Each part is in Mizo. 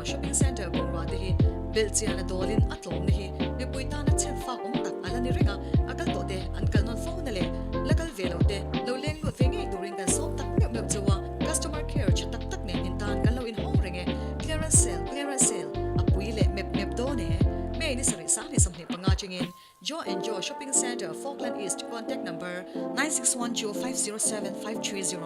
Shopping Centre bungrua te hi belhchian a dawlin a tlawmna hi mipui tana chhen fak awm tak a la ni reng a, a kal tawh te an kal nawn fo na leh la kal ve lo te lo leng lut ve ngei turin kan sawm tak meuh meuh cheu a, customer care tha tak tak nen in tan kan lo inhawng reng e, clearance sale, clearance sale a pui leh mep mep dawn e. May ni sarih sang ni 25 chengin Joe and Joe Shopping Centre, Falkland East, contact number, 9612 507 530.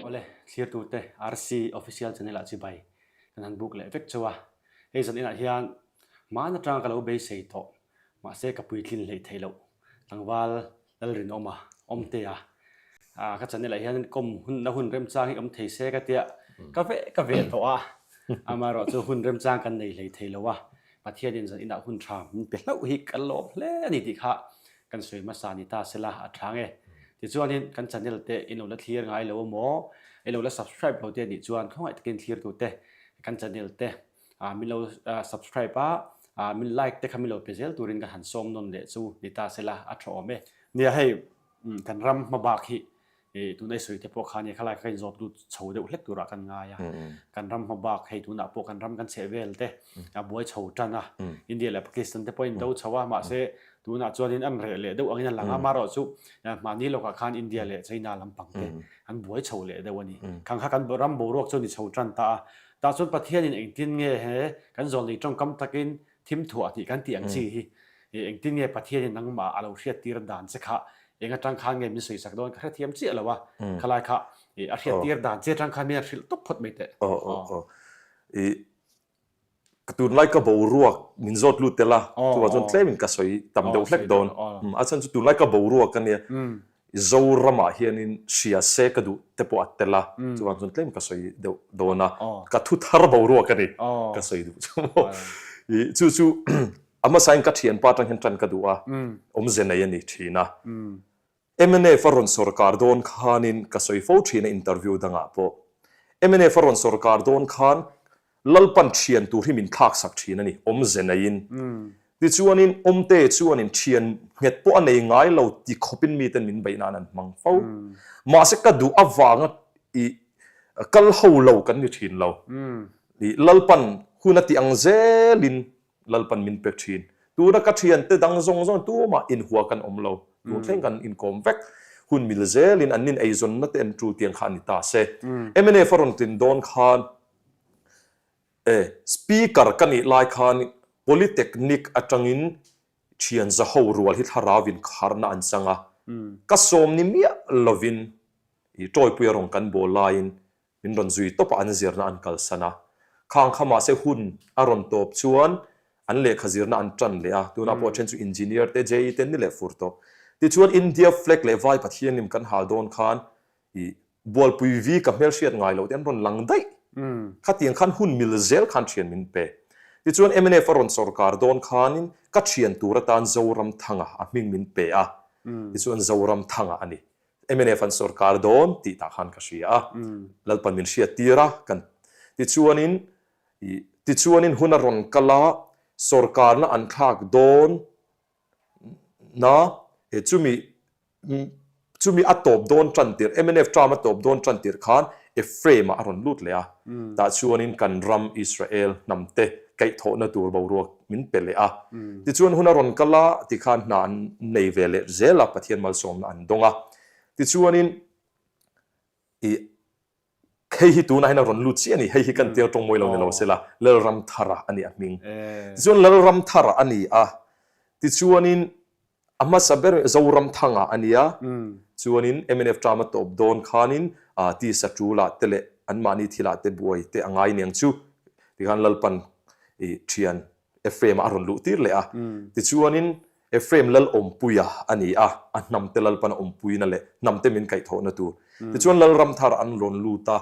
Awle, thlirtute RC Official Channel ah chibai kan han buk leh vek chauh a. Hei zan inah hian hmaan atanga ka lo beisei tawh, mahse ka puitlin hleih theih loh tlangval Lalrinawma, Awmtea, ka channel ah hian kawm hunna hun remchang hi awm thei se ka tia ka ve ka ve tawh a, amaherawh chu hun remchang kan nei hlei thei lo a, Pathianin zan inah hun tha min pe hlauh hi kan lawm hle a ni tih kha kan sawi hmasa ni ta sela a tha nge. Tichuanin kan channel te in lo la thlir ngai lo emaw, i lo la subscribe lo te anih chuan khawngaih takin thlirtute kan channel te min lo subscribe a, min like te kha min lo pe zel turin ka han sawm nawn leh chu ni ta sela a tha awm e. Nia hei kan ram hma bak hi tuna i sawi te pawh kha nia khalai kha ka inzawt lut chho deuh hlek turah kan ngai a, kan ram hma bak hei tunah pawh kan ram kan chheh vel te a buai chho tan a, India leh Pakistan te pawh a indo chho a, mahse tunah chuanin an reh leh deuh angin a lang a, amaherawh chu mahni lawkah khan India leh China lampang te an buai chho leh deuh a ni. Khang kha kan ram boruak chu a ni chho tan ta a, Tah chuan Pathianin engtin nge he kan zawlnei tawngkam takin thim thuah tih kan tih ang chi hi engtin nge Pathianin nangmah a lo hriattir dan che kha eng atang khan nge min sawisak dawn ka hrethiam chiah lo a, khalai kha a hriattir dan che atang khan min han hrilh tawp phawt mai teh. Aw aw aw. I ka tunlai ka boruak min zawt lut tel a, chuvang chuan tlemin ka sawi tam deuh hlek dawn. A chhan chu tunlai ka boruak a nia. Zoramah hianin hria se ka duh te pawh a tel a, chuvang chuan tlem ka sawi deuh dawn a, ka thu thar boruak a ni ka sawi duh chu maw. I chu chu a hmasain ka thianpa atang hian tan ka duh a, awmze nei a ni thin a. Mnf a rawn sawrkar dawn khanin ka sawi fo thin a interview dangah pawh. Mnf a rawn sawrkar dawn khan Lalpan thian tur hi min thlak sak thin a ni, awmze neiin. Tichuanin Awmte chuanin thian nghet pawh a nei ngai lo ti khawpin miten min beih nan an hmang fo. Mahse ka duh avanga i kal ho lo kan ni thin lo. I Lalpan hun a tih ang zelin Lalpan min pe thin. Tuna ka thiante dang zawng zawng tumah inhua kan awm lo. Tun thleng kan inkawm vek. Hun mil zelin an nin eizawnna te an tul tiang kha a ni ta se. Mnf a rawn tlin dawn khan E, Speaker ka nih lai khan Polytechnic atangin thian zaho rual hi thlarauin kharna an chang a, ka sawm ni miah lovin i Tawipuia rawn kan bawl laiin min rawn zui tawp a, an zirna an kalsan a. Khang kha mahse hun a rawn tawp chuan an lehkha zirna an tan leh a, tunah pawh then chu Engineer te, JE te an ni leh fur tawh. Tichuan India flag leh Vai Pathianim kan hal dawn khan I bualpui vi ka hmelhriat ngai loh te an rawn lang daih. Khatiang khan hun mil zel khan thian min pe. Tichuan mnf a rawn sawrkar dawn khanin ka thian tur atan Zoramthanga a hming min pe a. Tichuan Zoramthanga a ni. Mnf an sawrkar dawn tih tah khan ka hria a. Lalpan min hriat tir a kan tichuanin i tichuanin hun a rawn kal a sawrkarna an thlak dawn na he chumi chumi a tawp dawn tan tir mnf term a tawp dawn tan tir khan Ephraim ah a rawn lut leh a tah chuanin kan ram Israel hnam te kaihthawhna tur boruak min pe leh a tichuan hun a rawn kal a tikhan hna an nei ve leh zel a Pathian malsawmna an dawng a tichuanin i Hei hi tunah hian a rawn lut chiah a ni. Hei hi kan tir tawng mawi lo ni lo sela, Lalramthara a ni a hming. Tichuan Lalramthara a ni a, tichuanin a hmasa ber Zoramthanga a ni a, chuanin mnf term a tawp dawn khanin tisa tulah te leh anmahni thilah te buai te a ngai niang chu tikhan Lalpan i thian Ephraim a rawn luh tir leh a. Tichuanin Ephraim lal awmpuia a ni a, a hnamte Lalpan a awmpuina leh hnamte min kaihthawhna tur. Tichuan Lalram thar an rawn lut a,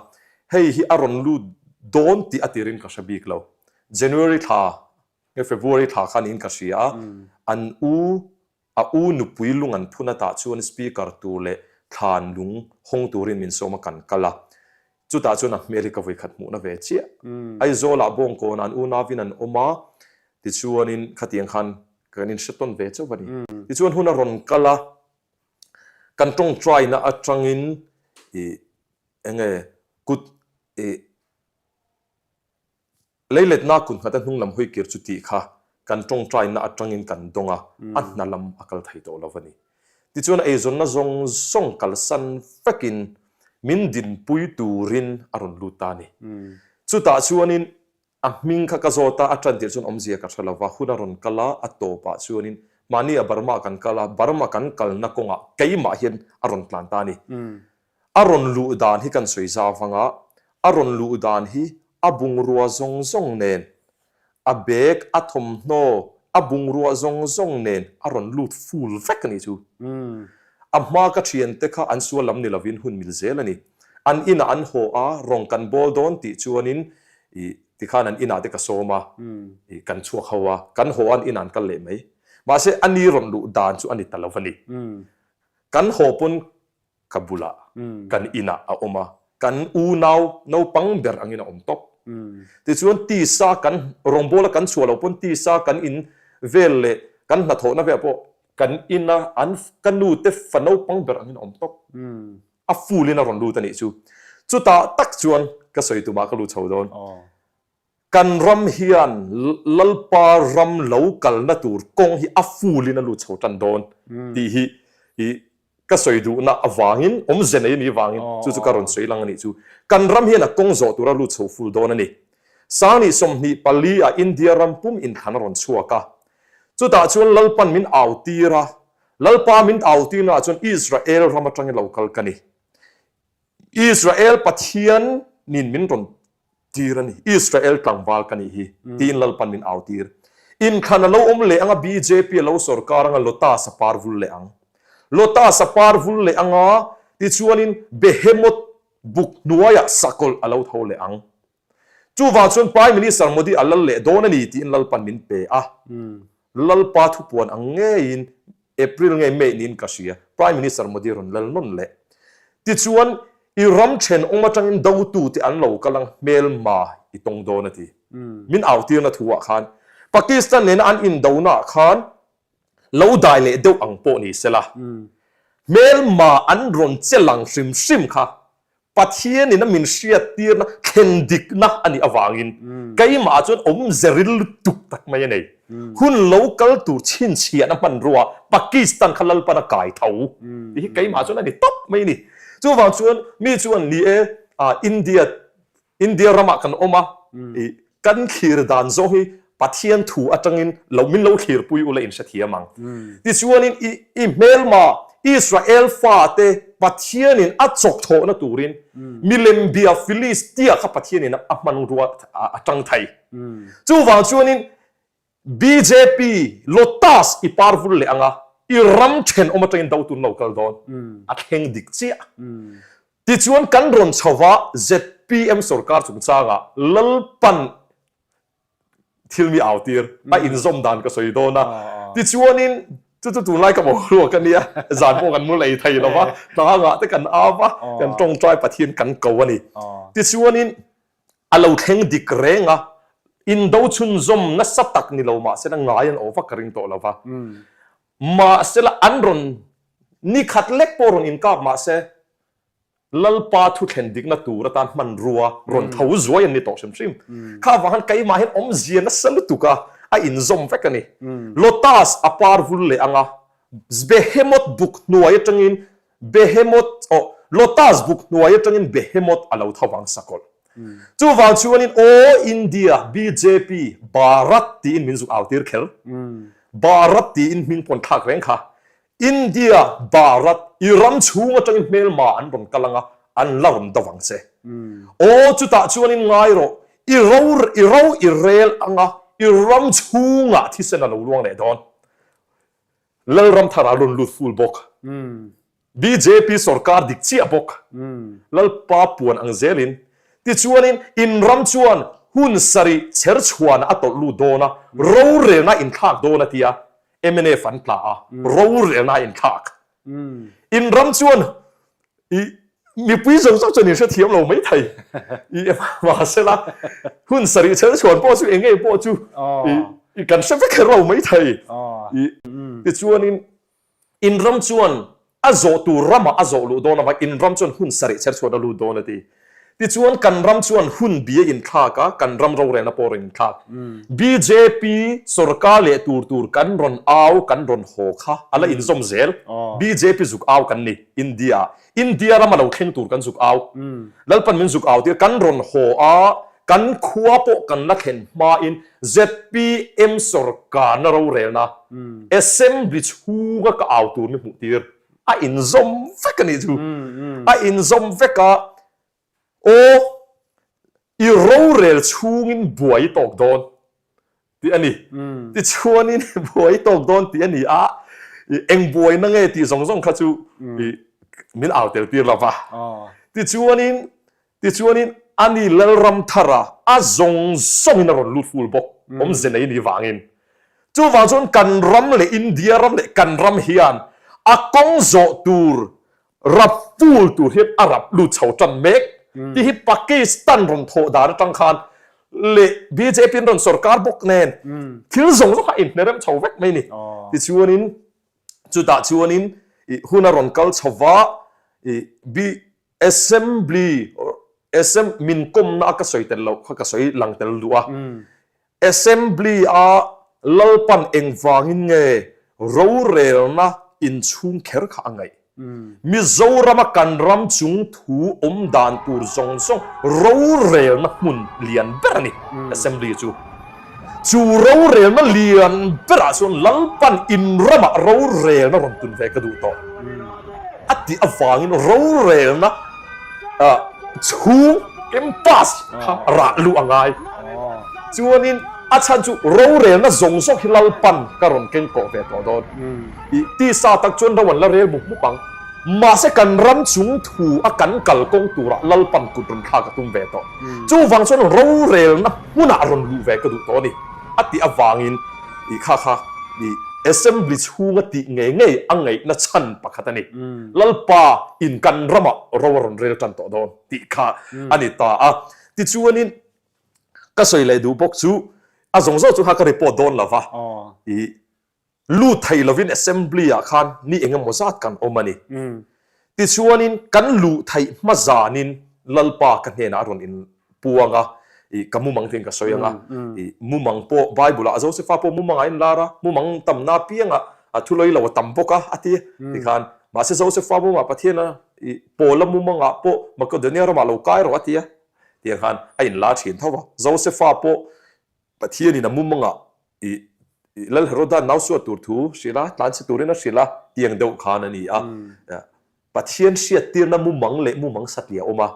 hei hi a rawn lut dawn tih a tirin ka hre bik lo. January thla nge February thla kha niin ka hria a, an u A u nupui lung an phun atah chuan speaker tur leh thlan lung hawng turin min sawm a kan kal a. Chutah chuan a hmel hi ka vawikhat hmuhna ve chiah. Aizawlah Bawngkawnah an unauin an awm a, tichuanin khatiang khan kan inhre tawn ve chauh a ni. Tichuan hun a rawn kal a, kan tawngtaina atangin ih. Enge kut i Leiletna kut nghata hnung lam hawi kir chu tih kha kan tawngtaina atangin kan dawng a, a hna lam a kal thei tawh lo a ni. Tichuan eizawnna zawng zawng kalsan vekin min dinpui turin a rawn lut ta a ni. Chutah chuanin a hming kha ka zawt a, a tan tirh chuan awmzia ka hre lo va, hun a rawn kal a, a tawpah chuanin mahni a Burma kan kal a, Burma kan kalna kawngah keimah hian a rawn tlan ta a ni. A rawn luh dan hi kan sawi zau vang a, a rawn luh dan hi a bungrua zawng zawng nen, a bag, a thawmhnaw, a bungrua zawng zawng nen a rawn lut full vek a nih chu. A hma ka thiante kha an sual lam ni lovin hun mil zel a ni. An inah an haw a, rawng kan bawl dawn tih chuanin ih tikhan an inah te ka sawm a, ih kan chhuak ho a, kan haw a an inah an kal leh mai. Mahse a ni rawn luh dan chu a ni ta lo a ni. Kan haw pawn ka bulah kan inah a awm a, kan unau naupang ber angin a awm tawp. Tichuan tisa kan rawngbawla kan chhuah loh pawn tisa kan in vel leh kan hnathawhna velah pawh kan ina an ka nu te fa naupang ber angin a awm tawp. A full in a rawn lut a nih chu. Chutah tak chuan ka sawi tumah ka lut chho dawn. Kan ram hian Lalpa ram lo kalna tur kawng hi a full in a lut chho tan dawn tih hi i ka sawi duhna avangin awmze nei a nih avangin chu chu ka rawn sawi lang a nih chu. Kan ram hian a kawng zawh tura lut chho full dawn a ni. Sangni 24 ah India ram pum inthlan a rawn chhuak a. Chutah chuan Lalpan min au tir a, Lalpa min au tirnaah chuan Israel ram atangin lo kal ka ni. Israel Pathian nin min rawn tir a ni. Israel tlangval ka nih hi tiin Lalpan min au tir. Inthlan a lo awm leh anga bjp a lo sorkar anga Lotus a par vul leh ang. Lotus a par vul leh anga tichuanin Behemoth buk hnuaiah sakawlh a lo tho leh ang. Chuvang chuan Prime Minister Modi a lal leh dawn a ni tiin Lalpan min pe a. Lalpa thupuan ang ngeiin April ngei May niin ka hria, Prime Minister Modi rawn lal nawn leh. Tichuan, i ram thenawm atangin dotute an lo kal ang hmelma i tawng dawn a ti. Min autirna thu ah khan Pakistan nena an indona ah khan lo dai leh deuh ang pawh ni sela, hmelma an rawn che lang hrim hrim kha Pathianin a min hriattirna thlen dikna a nih avangin keimah chuan awmze ril lutuk tak mai a nei. Hun lo kal tur chhinchhiahna hmanrua Pakistan kha Lalpan a kai tho tih hi keimah chuan a ni tawp mai a ni. Chuvang chuan mi chuan ni e, India India ramah kan awm a, Kan thlir dan zawng hi Pathian thu atangin lo min lo thlirpui ula in hrethiam ang. Tichuanin i i hmelma Israel fate Pathianin a chawkthawhna turin milem bia Philistia kha Pathianin a hmanrua a tang thei. Chuvang chuanin bjp Lotus i par vul leh anga i ram thenawm atangin do tun lo kal dawn a thleng dik chiah. Tichuan kan rawn chho va zpm sorkar chungchangah Lalpan thil mi au tir a inzawm dan ka sawi dawn a. Tichuanin chu chu tunlai ka boruak a nia, zan pawh kan mu lei thei lo va, tlangah te kan au va, kan tawngtai Pathian kan ko a ni. Tichuanin a lo thleng dik reng a, indo chhunzawm nasa tak ni lo mahsela ngai an awh vak ka ring tawh lo va. Mahsela an rawn ni khat lek pawh rawn inkap mahse Lalpa thuthlen dikna tur atan hmanrua rawn tho zuai an ni tawh hrim hrim. Kha avang khan keimah hian awmzia nasa lutuk a, a inzawm vek a ni. Lotus a par vul leh anga Behemoth buk hnuai atangin Behemoth aw Lotus buk hnuai atangin Behemoth a lo tho vang sakawlh. Chuvang chuanin aw India bjp Bharat tiin min zuk au tir kher. Bharat tiin hming pawn thlak reng kha. India Bharat i ram chhung atangin hmelma an rawn kal anga an la rawn do vang che. Aw chutah chuanin ngai rawh i ro i ro i rel anga i ram chhungah thisen a lo luang leh dawn. Lalramthara rawn lut full bawk. Bjp sorkar dik chiah bawk. Lalpa puan ang zelin. Tichuanin in ram chuan hun sarih chher chhuana a tawlh lut dawn a, rorelna inthlak dawn a tia mnf an tla a, rorelna inthlak. In ram chuan i mipui zawng zawng chuan in hrethiam lo mai thei. I mahsela hun sarih chher chhuan pawh chu eng nge pawh chu i kan hre vek kher lo mai thei. I tichuanin in ram chuan. A zawh tur ramah a zawh luh dawn avang in ram chuan hun sarih chher chhuat a lut dawn a ti. Tichuan kan ram chuan hun bi a inthlak a, kan ram rorelna pawh a rawn inthlak. Bjp sorkar leh tur tur kan rawn au, kan rawn haw kha a la inzawm zel. Bjp zuk au kan ni India ah. India rama lo thleng tur kan zuk au. Lalpan min zuk au tir kan rawn haw a, kan khua pawh kan la thlen hmain zpm sorkarna rorelna Assembly chhunga ka au tur mi hmuh tir a inzawm vek a nih chu. A inzawm vek a, aw i rorel chhungin buai i tawk dawn tih a ni. Tichuanin buai tawk dawn tih a ni a, eng buaina nge tih zawng zawng kha chu min au tel tir lo va. Tichuanin, tichuanin ani Lalram thara a zawng zawngin a rawn lut ful bawk, awmze nei ni vangin. Chuvang chuan kan ram leh India ram leh kan ram hian a kawng zawh tur Rap ful tur hian a rap lut chho tan mek tih hi Pakistan rawn thawh dan atang khan leh bjp an rawn sorkar bawk nen thil zawng zawng kha a inhnerem chho vek mai ni. Tichuanin chutah chuanin ih hun a rawn kal chho va ih Assembly Assem min kawmna a ka sawi tel loh kha ka sawi lang tel duh a. Assembly a Lalpan engvangin nge rorelna inchhung kher kha a ngaih? Mizorama kan ram chung thu awm dan tur zawng zawng rorelna hmun lian ber a ni Assembly chu. Chu rorelna lian berah chuan Lalpan in ramah rorelna rawn tun ve ka duh tawh a tih avangin rorelna chhung campus kha rah luh a ngai. Chuanin a chhan chu rorelna zawng zawng hi Lalpan ka rawn keng kawh ve tawh dawn. I tisa tak chuan ro an la rel mup mup ang. Mahse kan ram chung thu a kan kal kawng turah Lalpan kut rawn thlak a tum ve tawh. Chuvang chuan rorelna hmunah rawn luh ve ka duh tawh a ni a tih avangin i kha kha i Assembly chhunga tih ngei ngei a ngaihna chhan pakhat a ni. Lalpa in kan ramah ro a rawn rel tan tawh dawn tih kha a ni ta a. Tichuanin ka sawi leh duh bawk chu a zawng zawng chu kha ka report dawn lo va, i Lut thei lovin Assembly ah khan ni eng emaw zat kan awm a ni. Tichuanin kan luh theih hma zanin Lalpa ka hnenah a rawn in puang a, i ka mumang tiin ka sawi ang a, i mumang pawh Bible ah Josefa pawh mumang ah a inlar a, mumang tamna apiangah a thulawi lo a tam bawk a a ti tikhan mahse Josefa mumah Pathian a i Paula mumangah pawh Makedonia ramah lo kai rawh a ti a tiang khan a inlar thin tho va, Josefa pawh Pathianin a mumangah i Lal Heroda nau suat tur thu hrilh a, tlan chhe turin a hrilh a, tiang deuh khan a ni a. Pathian hriattirna mumang leh mumang satliah a awm a,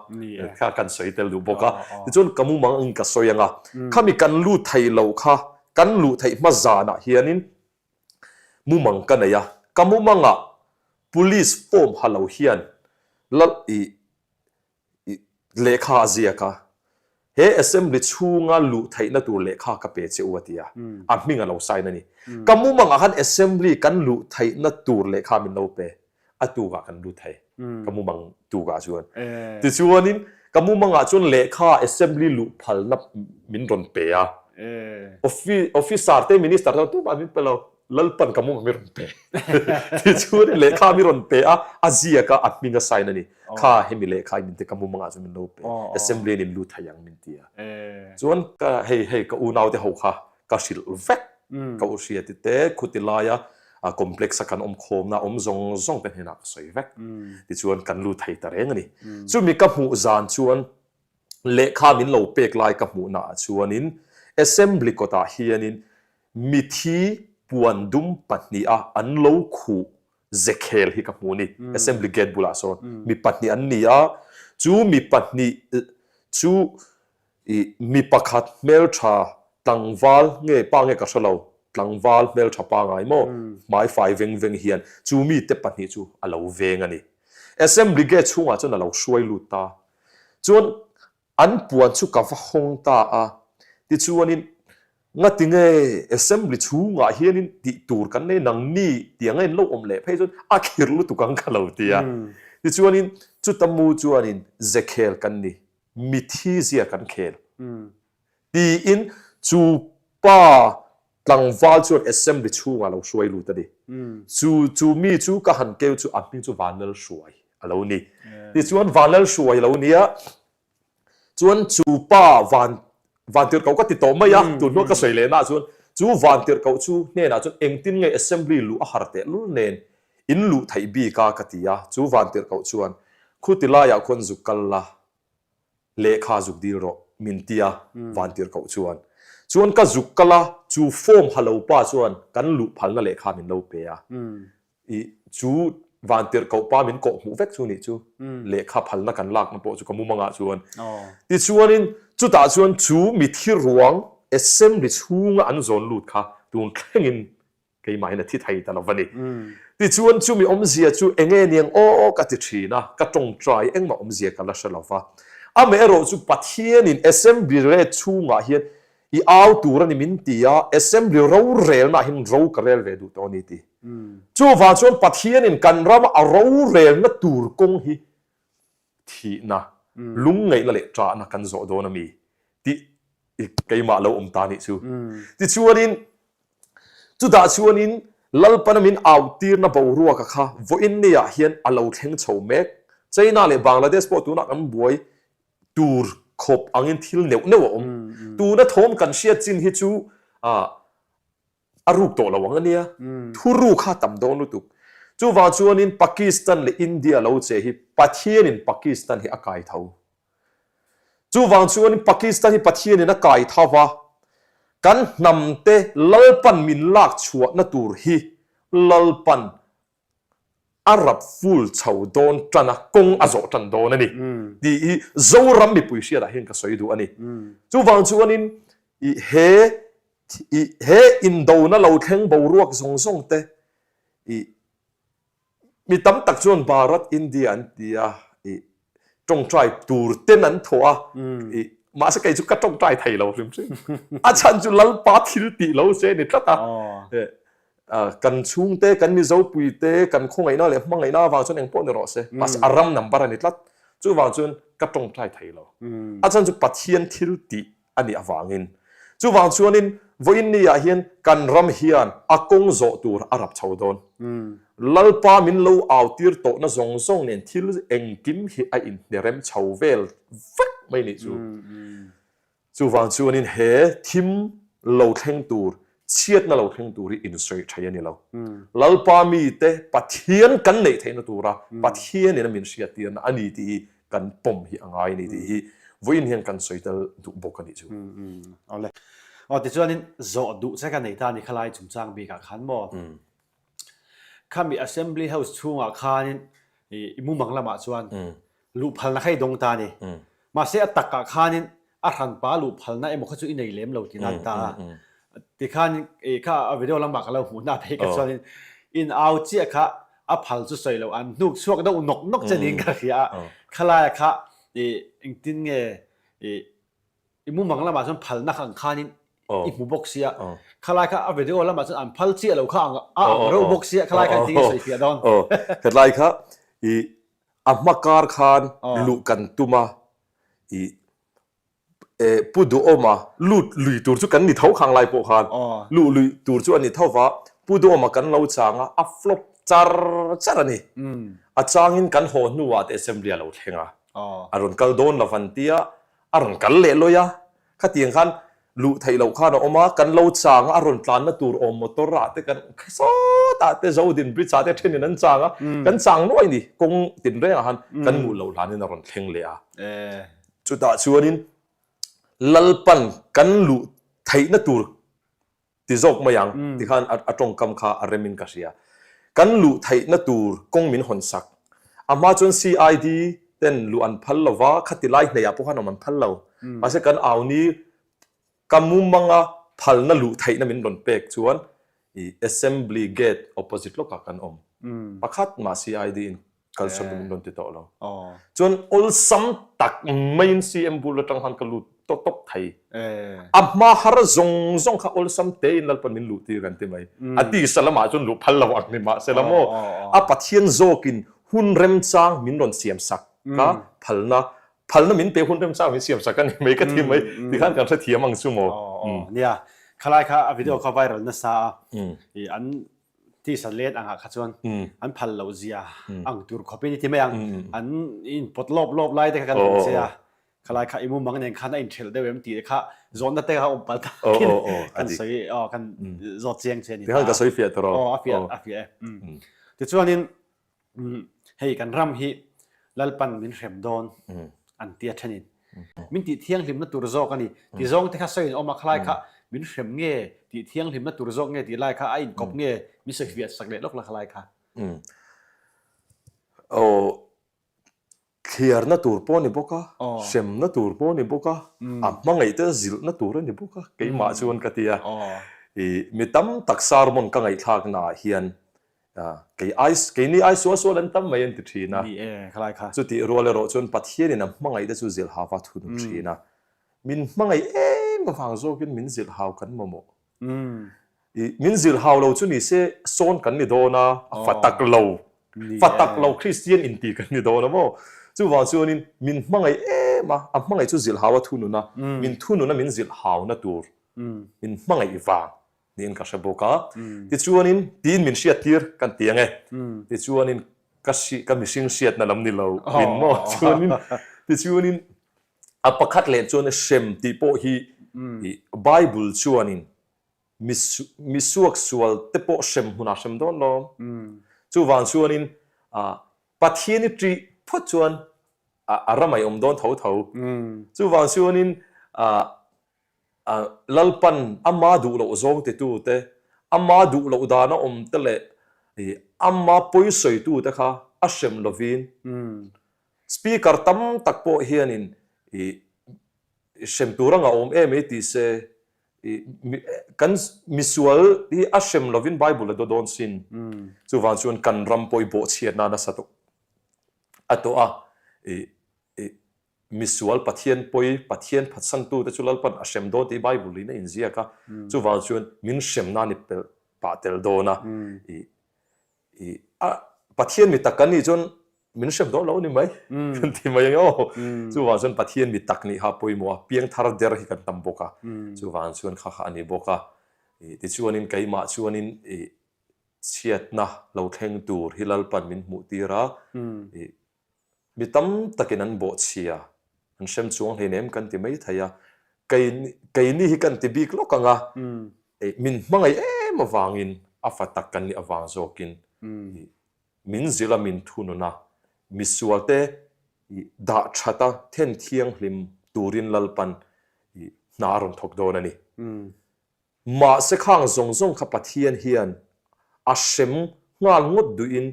kha kan sawi tel duh bawk a. Tichuan ka mumang angin ka sawi ang a, khami kan lut thei lo kha, kan luh theih hma zanah hianin mumang ka nei a, ka mumangah Police form ha lo hian Lal i Lehkha a ziak a, He Assembly chhunga luh theihna tur lehkha ka pe che u a ti a, a hming a lo sign a ni. Ka mumangah khan Assembly kan luh theihna tur lehkha min lo pe, a tukah kan lut thei, ka mumang tukah chuan. Tichuanin ka mumangah chuan lehkha Assembly luh phalna min rawn pe a, Officer te Minister te tumah min pe lo, Lalpan ka mumang mi rawn pe. Tichuan lehkha mi rawn pe a, a ziak a, a hming a sign a ni. Kha hemi lehkha in min ti ka mumangah chuan min lo pe. Assembly in in lut thei ang min ti a. Chuan ka hei hei ka unaute ho kha ka hrilh vek. Ka u hriati te khuti laia complex a kan awm khawmna awm zawng zawng te hnenah ka sawi vek. Tichuan kan lut thei ta reng a ni. Chumi ka hmuh zan chuan lehkha min lo pek lai ka hmuhna ah chuanin Assembly kawtah hianin mithi puan dum pahniha an lo khuh zekhel hi ka hmu a ni. Assembly gate bulah sawn mi pahnih an ni a, chu mi pahnih chu ih mi pakhat hmeltha tlangval nge pa nge ka hre lo, tlangval hmeltha pangai maw hmaifai veng veng hian chu mite pahnih chu a lo veng a ni. Assembly gate chhungah chuan a lo hruai lut ta. Chuan an puan chu ka va hawng ta a, tichuanin ngati nge assembly chhungah hianin tih tur kan nei nangni tiang a in lo awm leh phei chuan a khirh lutuk ang ka lo ti a. Tichuanin chuta mu chuanin zekhel kan ni, mithi zia kan khel tiin chu pa. tlangval chuan assembly chhungah lo hruai lut a ni. Chu chu mi chu ka han keu chu a hming chu Vanlalhruai a lo ni. Tichuan Vanlalhruai a lo nia, chuan chu pa van vantirhkoh ka ti tawh mai a, tun hnuah ka sawi leh naah chuan chu vantirhkoh chu hnenah chuan engtin nge assembly luh a har tehlul nen in luh theih bik a ka ti a, chu vantirhkoh chuan khuti laiah khuan zuk kal la, lehkha zuk dil rawh min ti a, vantirhkoh chuan. Chuan ka zuk kal a, chu form ha lo pa chuan kan luh phalna lehkha min lo pe a. I chu vantirhkoh pa min kawh hmuh vek chu nih chu, lehkha phalna kan lakna pawh chu ka mumangah chuan. Tichuanin chutah chuan chu mithi ruang assembly chhunga an zawn lut kha tun thlengin Keimahin a thi thei ta lo va ni. Tichuan chumi awmzia chu enge niang aw ka ti thin a, ka tawngtai engmah awmzia ka la hre lo va. Amaherawh chu Pathianin Assembly rate chhungah hian i au tur a ni min ti a, Assembly rorelnaah hian ro ka rel ve duh tawh a ni ti. Chuvang chuan Pathianin kan rama a rorelna tur kawng hi thihna, lungngaihna leh ṭahna kan zawh dawn a mi tih i keimah lo awm ta nih chu. Tichuanin, chutah chuanin Lalpana min autirna boruaka kha vawiin niah hian a lo thleng chho mek. China leh Bangladesh pawh tunah kan buai tur khawp angin thil neuh neuh a awm. Tuna thawm kan hriat chin hi chu a ruk tawh lo ang a nia, thu ruk kha a tam dawn lutuk. Chuvang chuanin Pakistan leh India lo che hi Pathianin Pakistan hi a kai tho. Chuvang chuanin Pakistan hi Pathianin a kai tho va, kan hnamte Lalpan min lak chhuahna tur hi Lalpan a rap full chho dawn tan a, kawng a zawh tan dawn a ni tih hi Zoram mipui hriatah hian ka sawi duh a ni. Chuvang chuanin i he i he indona lo thleng boruak zawng zawng te i mi tam tak chuan Bharat India an ti a, i tawngtai tur ten an thawh a, i mahse kei chu ka tawngtai thei lo hrim hrim. A chhan chu Lalpa thil tih lo che ni tlat a. Kan chhungte, kan Mizopui te, kan khawngaihna leh hmangaihna avang chuan engpawh ni rawh se, mahse a ram number a ni tlat. Chuvang chuan ka tawngtai thei lo. A chhan chu Pathian thil tih a nih avangin. Chuvang chuanin vawiin niah hian kan ram hian a kawng zawh tur a rap chho dawn. Lalpa min lo autir tawhna zawng zawng nen thil engkim hi a inhnerem chho vel vek mai nih chu. Chuvang chuanin he thim lo thleng tur, chhiatna lo thleng tur hi insawi thei a ni lo. Lalpa mite Pathian kan neih theihna tura Pathianin a min hriattirna a ni tih hi kan pawm hi a ngai a ni tih hi vawiin hian kan sawi tel duh bawk a nih chu. Awle. Aw tichuanin zawh duh che ka nei ta a ni khalai chungchang bikah khan maw? Khami Assembly House chhungah khanin i mumang lamah chuan luh phalna kha i dawng ta a ni. Mahse a takah khanin a hranpa luh phalna emaw kha chu i nei lem lo tihna a ni ta a. Tikhan i kha a video lamah ka lo hmuh na phei ka chuanin in au chiah kha a phal chu sawi lo an hnuk chhuak deuh nawk nawk che niin ka hria a. Khalaia kha i engtin nge i i mumang lamah chuan phalna kha ang khanin i hmu bawk sia. Khalai kha a video lamah chuan an phal chiah lo kha ang a ang reuh bawk sia khalai kha engtin nge sawi fiah dawn. Hetlai kha i a hma kar khan luh kan tum a i Pu Duhawma lut lui tur chu kan ni tho khang lai pawh khan luh lui tur chu a ni tho va, Pu Duhawma kan lo chang a, a flop char char a ni. A changin kan haw hnuah te assembly a lo thleng a, a rawn kal dawn lo van tia a rawn kal leh lawi a, khatiang khan luh theih loh khan a awm a, kan lo chang a, a rawn tlanna tur awm motor ah te kan sawtah te Zodin bridge ah te thenin an chang a, kan chang nuai ni kawng tinrengah khan kan hmuh loh hlanin a rawn thleng leh a. Chutah chuanin Lalpan kan luh theihna tur ti zawk mai ang tikhan a tawngkam kha a remin ka hria. Kan luh theihna tur kawng min hawn sak. A hma chuan CID ten luh an phal lo va, khati lai hneihah pawh khan awm an phal lo. Mahse kan auni ka mumanga phalna luh theihna min rawn pek chuan i Assembly gate opposite lawkah kan awm. Pakhat mah CID in kalsawn chu min rawn ti tawh lo. Chuan awlsam tak maiin CM bul atang khan ka lut tawp tawp thei. A hma har zawng zawng kha awlsam tein Lalpan min luh tir kan ti mai. A tisa lamah chuan luh phal lo ang ni mahse la maw. A Pathian zawkin hun remchang min rawn siam sak kha phalna phalna min pe hun remchang min siam sak a ni mai ka ti mai tikhan kan hrethiam ang chu maw. Nia. Khalai kha a video kha viral nasa a, i an tisa let angah kha chuan an phal loh zia ang tur khawpin i ti mai ang. An inpawt lawp lawp lai te kha kan hmu che a, khalai kha i mumang nen khan a inthelh deuh em tih te kha zawhna te kha awm palh takin kan sawi aw kan zawt chiang che a ni ta. Tikhan ka sawi fiah tawh. Aw a fiah a fiah e. Tichuanin Hei kan ram hi Lalpan min hrem dawn an tia thenin min tih thianghlimna tur zawk a ni ti zawng te kha sawiin awm a, khalai kha min hrem nge tih thianghlimna tur zawk nge tih lai kha a inkawp nge min sawi fiah sak leh lawk la khalai kha. Aw Thliarna tur pawh a ni bawk a, hremna tur pawh a ni bawk a, a hmangaihte zilhna tur a ni bawk a, keimah chuan ka ti a. I mi tam tak sermon ka ngaihthlaknaah hian kei ai keini ai sual sual an tam mai an ti thin a. Chutih rual erawh chuan Pathianin a hmangaihte chu zilhhauva thunun thin a. Min hmangaih em avang zawkin min zilhhau kan mamawh. I min zir hau lo chu ni se sawn kan ni dawn a, a fa tak lo, fa tak lo Kristian inti kan ni dawn a maw? Chuvang chuanin min hmangaih em a, a hmangaih chu zilh hau a thunun a, min thunun a min zilh hauna tur min hmangaih vang niin ka hre bawk a. Tichuanin tiin min hriattir kan ti ang e. Tichuanin ka hri ka mihring hriatna lam ni lo min maw? Chuanin tichuanin A pakhat leh chuan hrem tih pawh hi Bible chuanin mi suak sual te pawh hrem hmunah hrem dawn lawm. Chuvang chuanin Pathian i ṭih phawt chuan a ramai awm dawn tho tho. Chuvang chuanin Lalpan ama duh loh zawng titute, ama duh loh dana awm te leh ama pawisawitute kha a hrem lovin Speaker tam tak pawh hianin i hrem tur anga awm em ei ti se, i kan misual hi a hrem lovin Bible a daw dawn sin. Chuvang chuan kan ram pawh i bawhchhiatna nasa tawh a tawh a, i i misual Pathian pawi, Pathian phatsantute chu Lalpan a hrem dawn tih Bible in a inziak a, chuvang chuan min hrem nan i pelh pah tel dawn a, i i a Pathian mi tak kan nih chuan min hrem dawn lo ni mai kan ti mai ang aw. Chuvang chuan Pathian mi tak nih kha a pawimawh a, piangthar der hi kan tam bawk a, chuvang chuan kha kha a ni bawk a. Tichuanin keimah chuanin i chhiatna lo thleng tur hi Lalpan min hmuh tir a, i Mi tam takin an bawhchhia, an hrem chuang hleinem kan ti mai thei a, keini hi kan ti bik lawk ang a, min hmangaih em avangin a fa tak kan nih avang zawkin min zilh a, min thunun a, misualte dah that a, then thianghlim turin Lalpan hna a rawn thawk dawn a ni. Mahse khang zawng zawng kha Pathian hian a hrem nghal ngawt duhin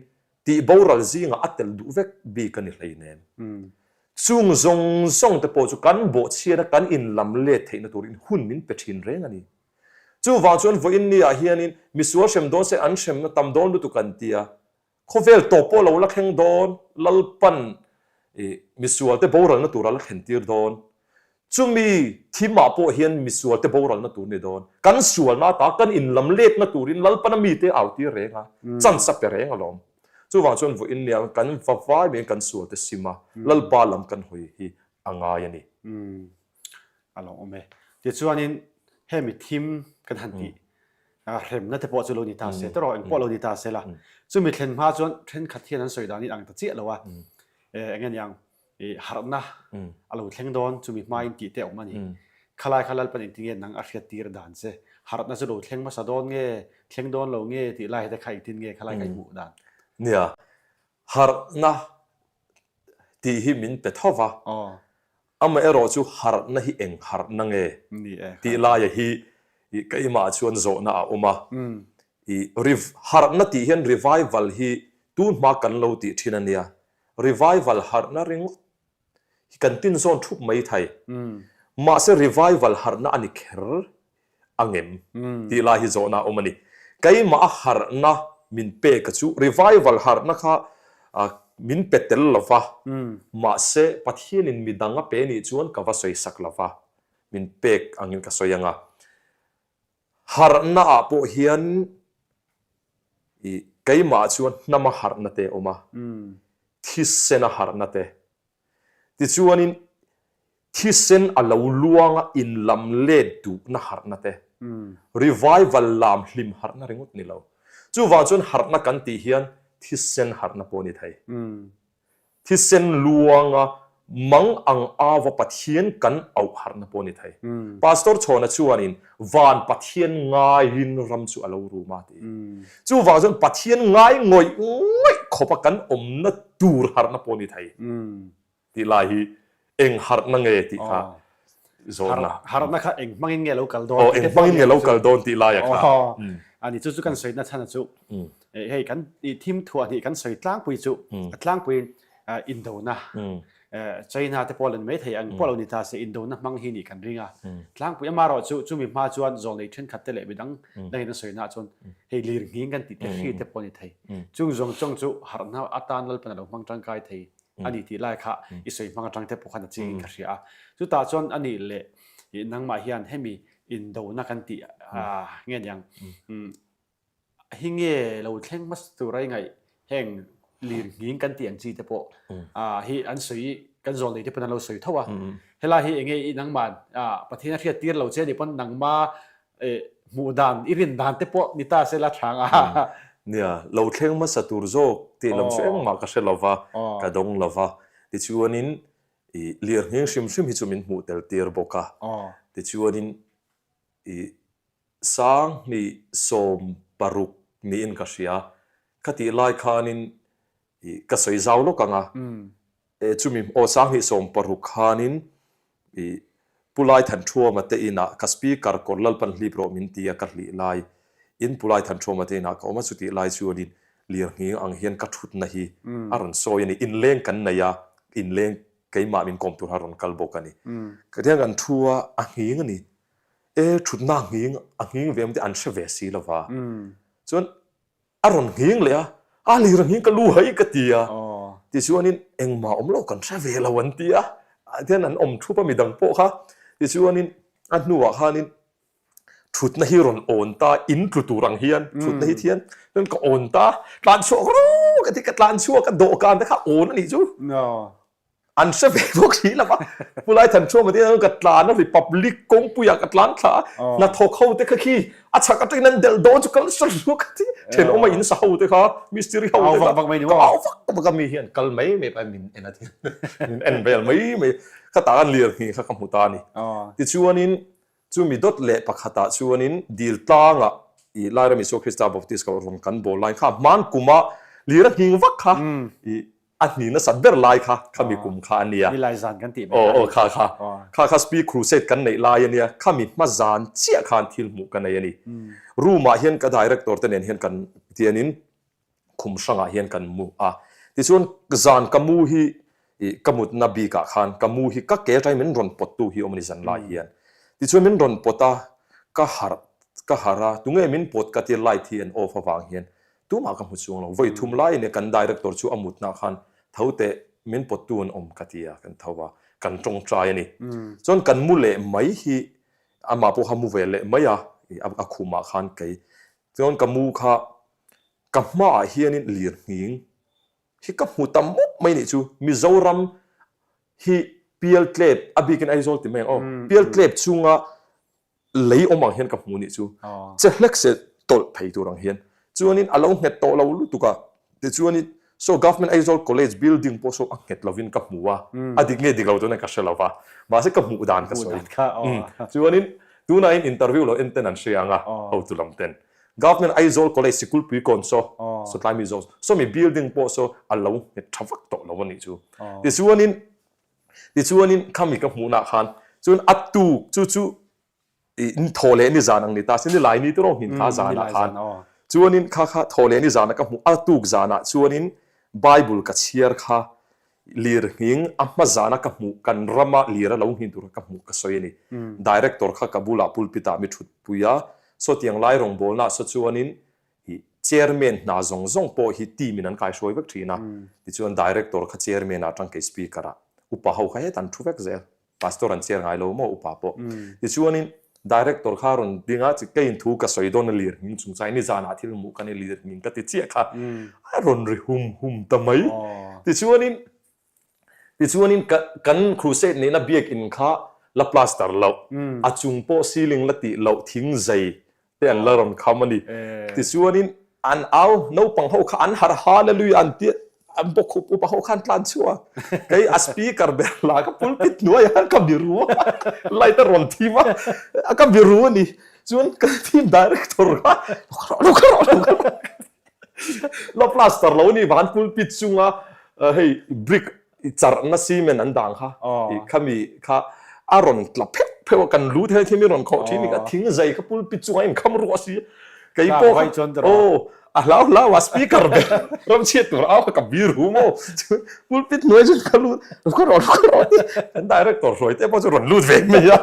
tih boral zingah a tel duh vek bik a ni hleinem. Chung zawng zawng te pawh chu kan bawhchhiat a kan inlam let theihna turin hun min pe thin reng a ni. Chuvang chuan vawiin ni ah hianin misual hrem dawn se an hremna tam dawn lutuk an ti a, Khawvel tawp pawh lo la thleng dawn, Lalpan i misualte boralna tur a la thlen tir dawn. Chumi thimah pawh hian misualte boralna tur ni dawn. Kan sualna ata kan inlam letna turin Lalpana mite au tir reng a, chance a pe reng alawm. Chuvang chuan vawiin nia kan va vai mai kan sualte sim a, Lalpa lam kan hawi hi a ngai a ni. A lo awm e. Tichuanin hemi thim kan han tih hremna te pawh chu lo ni ta se, tawrh eng pawh lo ni ta se la. Chumi thlen hma chuan thenkhat hian an sawi dan in ang ta chiah lo a, eng nge niang harhna a lo thleng dawn chumi hmain tih te a awm a ni. Khalai kha Lalpan engtin nge nang a hriat tir dan che? Harhna chu lo thleng hmasa dawn nge, thleng dawn lo nge tih lai te kha engtin nge khalai kha i hmuh dan? Nia, harhna tih hi min pe tho va, amaherawh chu harhna hi eng harhna nge tih laia hi keimah chuan zawhna a awm a, i harhna tih hian revival hi tun hma kan lo tih thin a nia, revival harhna ringawt hi kan tin zawn thup mai thei, mahse revival harhna a ni kher a ngem tih lai hi zawhna a awm a ni. Keimah a harhna min pek a chu revival harhna kha min pe tel lo va, mahse Pathianin midang a pe nih chuan ka va sawi sak lo va, min pek angin ka sawi ang a. Harhna ah pawh hian i keimah chuan hnama harhna te a awm a, thisena harhna te Tichuanin thisen a lo luanga inlam let duhna harhna te. Revival lam hlim harhna ringawt ni lo. Chuvang chuan harhna kan tih hian thisen harhna pawh a ni thei. Thisen luanga mang ang ava Pathian kan auh harhna pawh a ni thei. Pastor Chhawna chuanin van Pathian ngaiin ram chu a lo rum a ti. Chuvang chuan Pathian ngai ngawih ngawih khawpa kan awmna tur harhna pawh a ni thei. Tih lai hi eng harhna nge tih kha zawhna. Harhna kha eng hmangin nge lo kal dawn? Aw, eng hmangin nge lo kal dawn tih laia kha. A ni, chu chu kan sawina chhan a chu. Hei kan thim thuah hnih kan sawi tlangpui chu a tlangpuiin indona China te pawh la ni mai thei ang pawh lo ni ta se indona hmang hi nih kan ring a. Tlangpui amarawh chu chumi hma chuan zawlnei thenkhat te leh midang dangin an sawina ah chuan hei lir nghing kan tih te hri te pawh a ni thei. Chung zawng chawng chu harhna atan Lalpan a lo hmang tangkai thei. a ni tih lai kha i sawi hmang atang te pawh khan a chiang in ka hria a. Chutah chuan a nih leh nangmah hian hemi indona kan tih nge niang hi nge lo thleng hmasa tur a i ngaih heng lir nghing kan tih ang chi te pawh hi an sawi kan zawl nei te pawn an lo sawi tho a. Helai hi enge i nangmah Pathian a hriat tir lo che ni pawn nangma Hmuh dan, i rin dan te pawh ni ta se la tha ang a. Nia, lo thleng hmasa tur zawk tih lam chu engmah ka hre lo va, ka dawng lo va. Tichuanin i lirnghing hrim hrim hi chu min hmuh tel tir bawk a. Tichuanin i 2016 niin ka hria. Khatih lai khanin i ka sawi zau lawk ang a. Chumi aw 2016 khanin i Pu Laithanṭhuama te inah ka speaker kawr Lalpan hlip rawh min ti a ka hlih lai in Pu Laithanṭhuama te inah ka awm a chutih lai chuanin lirnghing ang hian ka thutna hi a rawn sawi a ni. Inleng kan nei a, inleng keimah min kawm tur a rawn kal bawk a ni. Ka tiang kan thu a, a nghing a ni. E thutna a nghing, a nghing ve awm te an hre ve si lova. Chuan A rawn nghing leh a, a lir a nghing ka lu hai ka ti a, tichuanin engmah awm lo kan hre ve lo an ti a, tihian an awm thup a midang pawh kha, tichuanin a hnuah khanin thutna hi rawn awn ta, in tlu tur ang hian thutna hi thian chuan ka awn ta, tlan chhuak rawh ka ti, ka tlan chhuak a dawhkan te kha awn a nih chu. An hre ve bawk si lo va, Pu Laithanchhuama te hian ka tlan a Republic kawngpuiah ka tlan thla a, hnathawk ho te kha khi a chhak atangin an delh dawn chu kal sa luak a ti, thenawma in sa ho te kha, mistiri ho te kha, ka au vak vak a mi hian kal mai mai pai min en a ti, min en vel mai mai, khatah khan lirnghing kha ka hmu ta a ni. Tichuanin Chumi dawt leh pakhatah chuanin dil tlangah i Lairam Isua Krista Baptist Kohhran kan bawl laiin kha hman kuma lir a hning vak kha i a hning nasat ber lai kha khami kum kha a nia. Nilai zan kan tih mai kha a ni. Aw aw kha kha. Kha kha Speak Crusade kan neih lai a nia. Khami hma zan chiah khan thil hmuh ka nei a ni. Room ah hian ka director te nen hian kan tianin khum hrangah hian kan mu a. Tichuan zan ka mu hi ih ka mutna bikah khan ka mu hi ka ke atangin min rawn pawttu hi awm a ni zan lai hian. Tichuan min rawn pawt a, ka harh ka harh a, tunge min pawt ka tia light hi an off avang hian tumah ka hmu chuang lo. Vawi thum lai ania kan director chu a mutna khan tho teh min pawttu an awm ka ti a, kan tho a, kan tawngtai a ni. Chuan kan mu leh mai hi amah pawh kha mu ve leh mai a, ih a khumah khan kei Chuan ka mu kha ka hmaah hianin lirnghing hi ka hmu ta mawp mai nih chu. Mizoram hi pialtlep, a bikin Aizawl ti mai ang aw, pialtlep chunga lei awm ang hian ka hmu nih chu. Che hlek se tawlh thei tur ang hian. Chuanin a lo nghet tawh lo lutuk a. Tichuanin saw Government Aizawl College building pawh saw a nghet lovin ka hmu a, a dik nge dik lo chuan ka hre lo va, mahse ka hmuh dan ka sawi. Chuanin tunah in interview lo en ten an hria ang a, hotu lam ten. Government Aizawl College sikulpui kawn saw, sawtlai mi zawng saw mi building pawh saw a lo nghet tha vak tawh lo a nih chu. Tichuanin tichuanin khami ka hmuhnah khan chuan a tuk chu chu in thaw leh ni zan ang ni ta se ni lai ni te rawng hin kha zan ah khan chuanin kha kha thaw leh ni zan ah ka hmuh a tuk zan ah chuanin bible ka chhiar kha lir nghing a hma zan a ka hmuh kan rama lir a lo nghin tur ka hmuh ka sawi a ni director kha ka bulah pulpit ah mi thut pui a saw tiang lai rawngbawlna ah saw chuanin i chairman hna zawng zawng pawh hi team in an kaihruai vek thin a tichuan director kha chairman ah atang kei speaker ah upa ho kha hetah an thu vek zel. Pastor an chair ngai lo maw upa pawh. Tichuanin Director kha rawn ding a, keiin thu ka sawi dawn a lir hming chung chuan nizanah thil hmuh ka ni lir hming ka ti chiah kha a rawn ri hum hum ta mai. Tichuanin tichuanin ka kan crusade neihna biakinn kha. la plaster loh, a chung pawh ceiling la tih loh thing zei te an la rawn kham a ni. Tichuanin an au naupang ho kha an harh hallelujah an tia an bawkhup upa ho khan tlan chhuak a, kei a speaker ber lah ka pulpit hnuaiah khan ka biru a, light a rawn thim a, ka biru a ni. Chuan ka team director kha lo kha rawh lo kha rawh la plaster lo ni van pulpit chunga hei brick charhna cement an dang kha khami kha a rawn tla pheuh pheuh a kan lu thei khi mi rawn khawh thin ni kha thing zai kha pulpit chunga in kham ruah si kei pawh kha aw a hlau hlau a speaker ber ram chhiat tur au kha ka bir hu maw pulpit hnuai chuan ka lut ka rawn ka rawn kan director hruai te pawh chu rawn lut ve mai a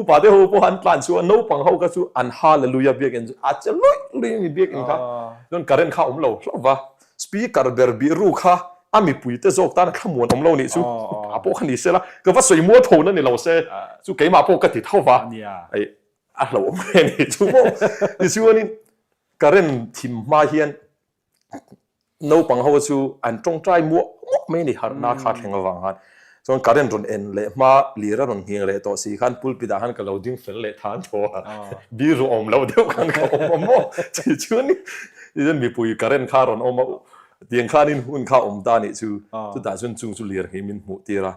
upa te ho pawh an tlan chu a naupang ho kha chu an hallelujah biakinn chu a che luih luih a ni biakinn kha chuan current kha a awm lo hlauh va speaker ber bih ru kha a mipui te zawk tan a thlamuan awm lo nih chu a pawh kha ni se la ka va sawi mual tho na ni lo se chu keimah pawh ka ti tho va a hlauhawm ve a nih chu maw tichuanin current thim hma hian naupang ho chu an tawngtai muah muah mai a ni harhna kha thleng avang khan chuan current rawn en leh hma lir a rawn nghing leh tawh si khan pulpit ah khan ka lo ding fel leh than tho a bir ru awm loh deuh khan ka awm a maw tichuanin tichuan mipui current kha rawn awm a tiang khanin hun kha awm ta a nih chu chutah chuan chung chu lir hi min hmuh tir a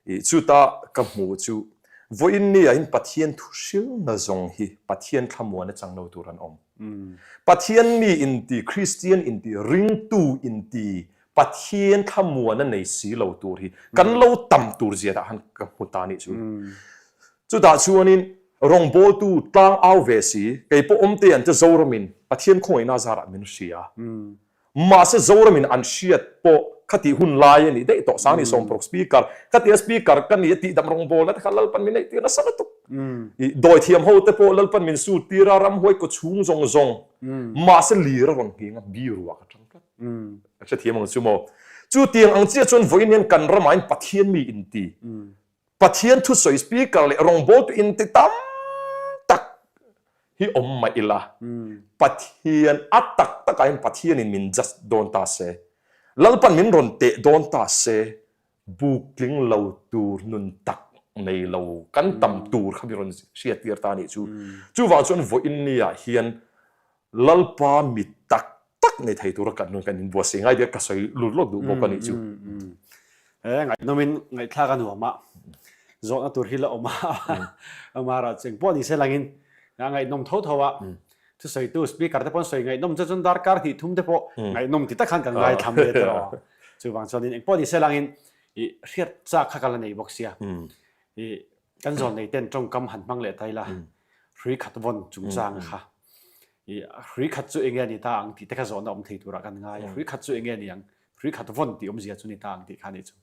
I chuta ka hmuh chu vawiin ni ah hin Pathian thu hrilna zawng hi Pathian thlamuan a chang lo tur an awm. Pathian mi inti, Kristian inti, ringtu inti, Pathian thlamuan a nei si lo tur hi kan lo tam tur zia dah han ka hmu ta nih chu. Chutah chuanin rawngbawltu tlang au ve si, kei pawh awmte an te Zoramin Pathian khawngaihna zarah min hria. Mahse Zoramin an hriat pawh khatih hun lai a nih daih tawh Sangni Sawmparuk Speaker khatia Speaker ka ni a tihdam rawngbawlna te kha Lalpan min neih tir nasa lutuk. I dawithiam ho te pawh Lalpan min sut tir a ramhuai kaw chhung zawng zawng mahse lir a rawn nghing a biruah ka tang tlat. Ka hrethiam ang chu maw. Chutiang ang chiah chuan vawiin hian kan ramah hian Pathian mi inti Pathian thusawi speaker leh rawngbawltu inti tam tak hi awm mah ila, Pathian a tak takah hian Pathianin min judge dawn ta se, Lalpan min rawn teh dawn ta se, buk tling lo tur nun tak nei lo kan tam tur kha mi rawn hriattir ta a nih chu. Chuvang chuan vawiin niah hian Lalpa mi tak tak nei thei tura kan nun kan inbuatsaih ngai ber ka sawi lut lawk duh bawk a nih chu. He ngaihnawmin ngaihthlak a nuam a, zawhna tur hi la awm a, amara cheng pawh ni se langin a ngaihnawm tho tho a, thusawitu speaker te pawh an sawi ngaihnawm chu chuan darkar hnih thum te pawh ngaihnawm ti tak khan kan ngaithla mai a tiraw. Chuvang chuanin engpawh ni se langin i hriat chak kha ka la nei bawk sia. I kan zawn nei ten tawngkam han hmang leh ta ila hrui khat vawn chungchang kha i hrui khat chu enge ni ta ang tih te kha zawhna awm thei turah kan ngai a hrui khat chu enge ni ang hrui khat vawn tih awmzia chu ni ta ang tih kha ni chu.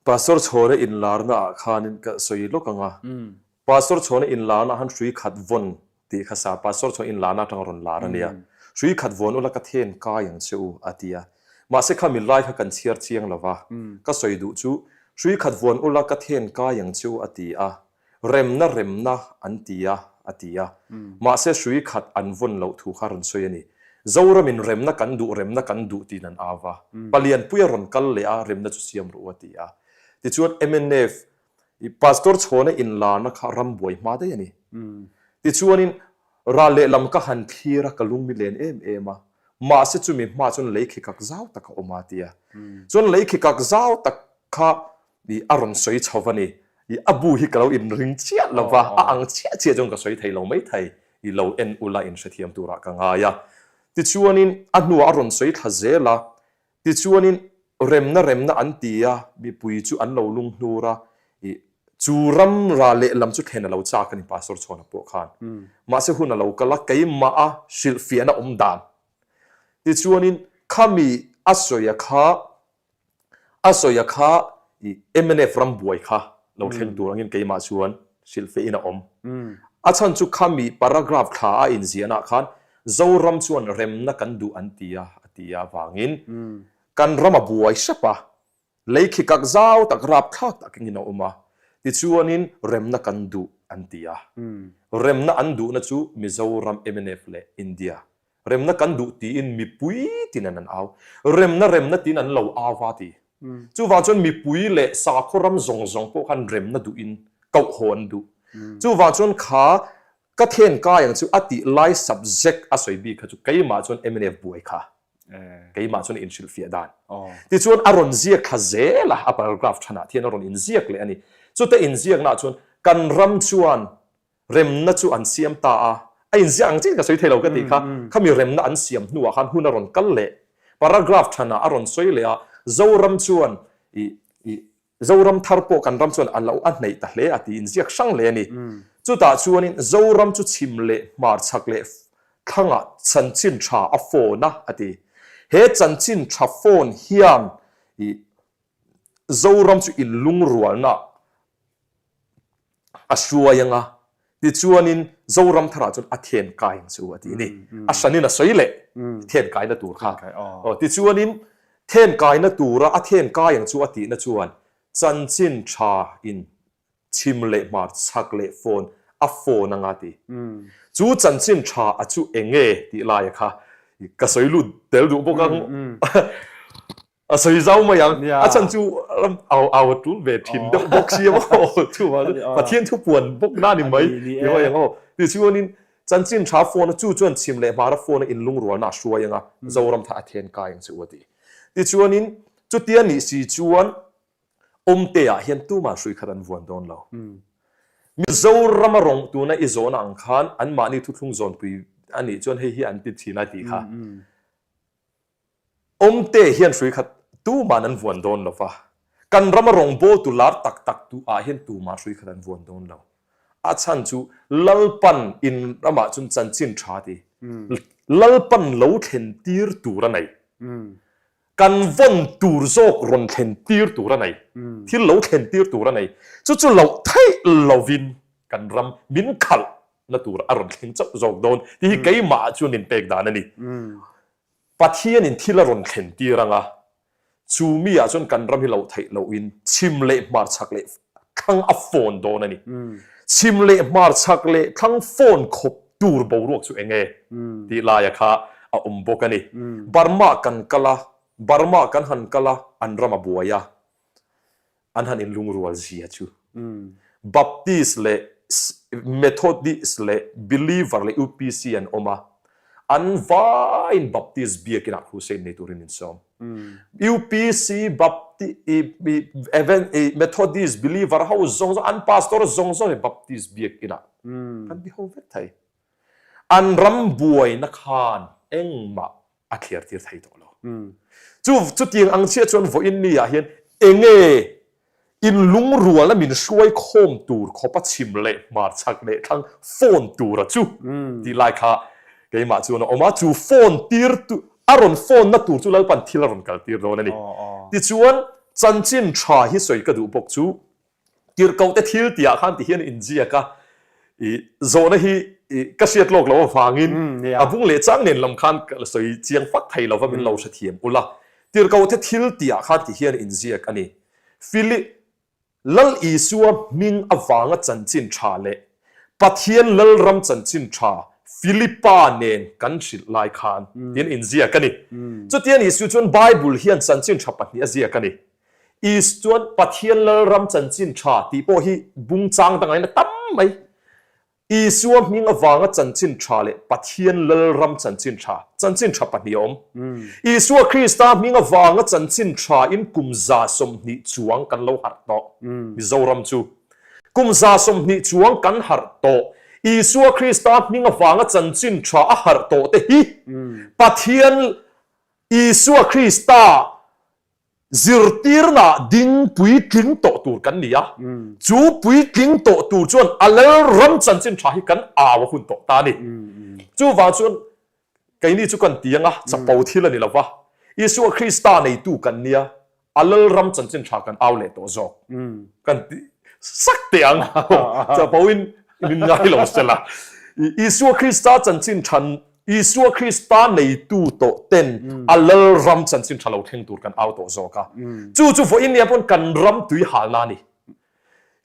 Pastor Chhawna inlarna ah khanin ka sawi lawk ang a, Pastor Chhawna inlarna ah khan hrui khat vawn tih kha sa Pastor chuan in lana atanga rawn lar a nia. Hrui khat vuan ula ka then kai ang che u a ti a. Mahse kha mi lai kha kan chhiar chiang lo va. Ka sawi duh chu hrui khat vuan ula ka then kai ang che u a ti a. Remna remna an ti a a ti a. Mahse hrui khat an vawn loh thu kha rawn sawi a ni. Zoramin remna kan duh remna kan duh tiin an au va. Palianpuia rawn kal leh a remna chu siam rawh u a ti a. Tichuan mnf I Pastor Chhawna inlarna kha ram buai hma daih a ni. Tichuanin ral lehlam ka han thlir a, ka lung mi len em em a. Mahse chumi hma chuan lei khikak zau tak a awm a ti a. Chuan lei khikak zau tak kha i a rawn sawi chho va ni. I a bu hi ka lo inring chiah lo va, a ang chiah chiah chuan ka sawi thei lo maithei. I lo en ula inhrethiam turah ka ngai a. Tichuanin a hnuah a rawn sawi thla zel a, Tichuanin remna remna an ti a, mipui chu an lo lung hnur a, i chu ram ra lehlam chu thlen a lo chak a ni Pastor Chhawna pawh khan. Mahse hun a lo kal a, keimah a hrilhfiahna awm dan. Tichuanin khami a sawia kha a sawia kha i mnf ram buai kha lo thleng tur angin keimah chuan hrilhfiahin a awm. A chhan chu khami paragraph thla a inziahnaah khan Zoram chuan remna kan duh an ti a, a ti a vangin kan ram a buai hrep a, lei khi kak zau tak rapthlak tak engin a awm a, tichuanin remna kan duh an ti a. Remna an duhna chu Mizoram mnf leh India remna kan duh tiin mipui tin an an au. Remna remna tiin an lo au va ti. Chuvang chuan mipui leh sakhaw ram zawng zawng pawh khan remna duhin koh haw an duh. Chuvang chuan kha ka then kai ang chu a tih lai subject a sawi bik kha chu keimah chuan mnf buai kha keimah chuan inhrilhfiah dan. Tichuan a rawn ziak thla zel a, a paragraph thanah thian a rawn inziak leh a ni. Chute inziaknaah chuan kan ram chuan Remna chu an siam ta a, a inziak ang chiah ka sawi thei lo ka tih kha, khami remna an siam hnuah khan hun a rawn kal leh. Paragraph thanah a rawn sawi leh a, Zoram chuan i i Zoram thar pawh kan ram chuan a lo a hneih ta hle a ti inziak hrang hle a ni. Chutah chuanin Zoram chu chhim leh hmar chhak leh thlangah chanchin tha a phone a a ti. He chanchin tha phone hian i Zoram chu inlungrualna a hruai anga tichuanin Zoram tharah chuan a then kai ang chu a ti ni. A hranin a sawi leh then kaina tur kha. Aw tichuanin then kaina tura a then kai ang chu a tihna chuan chanchin tha in chhim leh hmar chhak leh phone a phone anga ti. Chu chanchin tha a chu enge tih laia kha ka sawi lut tel duh bawk ang. A sawi zau mai ang. A chhan chu ram au au a tul ve thin deuh bawk si a maw chuvang chu Pathian thu puan bawk na ni mai ti mai ang aw. Tichuanin chanchin tha phone a chu chuan chhim leh hmara phone a inlungrualna a hruai ang a, Zoram tha a then kai ang che u a ti. Tichuanin chutia nih si chuan Awmte-ah hian tumah hrui khat an vuan dawn lo. Mizorama rawng tuna i zawhna ang khan anmahni thuthlung zawnpui a nih chuan hei hi an ti thin a tih kha. Awmte hian hrui khat tuman an vuan dawn lo va, kan rama rawngbawltu lar tak tak tu ah hian tumah hrui khat an vuan dawn lo. A chhan chu Lalpan in ramah chuan chanchin tha ti. Lalpan lo thlen tir tur a nei. Kan vawn tur zawk rawn thlen tir tur a nei. Thil lo thlen tir tur a nei. Chu chu loh theih lovin kan ram min khalh na tur a rawn thleng chauh zawk dawn tih hi keimah chuan min pek dan a ni. Pathianin thil a rawn thlen tir ang a, chu mi ah chuan kan ram hi loh theih lohin chhim leh hmar chhak leh thlang a phone dawn a ni. Chhim leh hmar chhak leh thlang phone khawp tur boruak chu eng e tih laia kha a awm bawk a ni. Burma kan kal a, Burma kan han kal a, an ram a buai a, an han inlungrual zia chu Baptist leh Methodist leh Believer leh UPC an awm a, an vaiin Baptist biakinah crusade nei turin min sawm. UPC, Baptist, Methodist, Believer ho zawng zawng, an pastor zawng zawng hi Baptist biakinah kan ti ho vek thei. An ram buaina khan engmah a thliar tir thei tawh lo. Chu chutiang ang chiah chuan vawiin ni ah hian enge inlungrual a min hruai khawm tur khawp a chhim leh hmar chhak leh thlang phone tur a chu tih lai kha keimah chuan a awm a, chu phone tir tu a rawn phone na tur chu Lalpan thil a rawn kal tir dawn a ni. Tichuan chanchin tha hi sawi ka duh bawk chu Tirhkohte thil tihah khan ti hian inziak a, i zawhna hi i ka hriat lawk loh avangin a bung leh chang nen lam khan ka sawi chiang fak thei lova min lo hrethiam ula. Tirhkohte thil tihah khan ti hian inziak a ni. Phili, Lal Isua hming avanga chanchin tha leh Pathian Lalram chanchin tha Philipa nen kan hrilh lai khan tiin inziak a ni. Chutiang Isua chuan Bible hian chanchin tha pahnih a ziak a ni. Is chuan Pathian Lalram chanchin tha tih pawh hi bung chang dangaiin a tam mai. Isua hming avanga chanchin tha leh Pathian Lalram chanchin tha, chanchin tha pahnih a awm. Isua Krista hming avanga chanchin tha in kum 120 chuang kan lo harh tawh. Mizoram chu kum 120 chuang kan harh tawh. Isua Krista hming avanga chanchin tha a harh tawh te hi Pathian Isua Krista Zirtirna ding puitling tawh tur kan ni a, chu puitling tawh tur chuan a Lalram chanchin tha hi kan au a hun tawh ta a ni. Chuvang chuan keini chu kan ti ang a, chapo thil a ni lo va, Isua Krista neitu kan nia, a Lalram chanchin tha kan au leh tawh zawk kan ti sak teh ang. Chapo in min ngai lo sela. Isua Krista chanchin tha Isua Krista neitu tawh ten a Lalram chanchin tha lo thleng tur kan au tawh zawk a. Chu chu vawiin nia pawn kan ram tui halna a ni.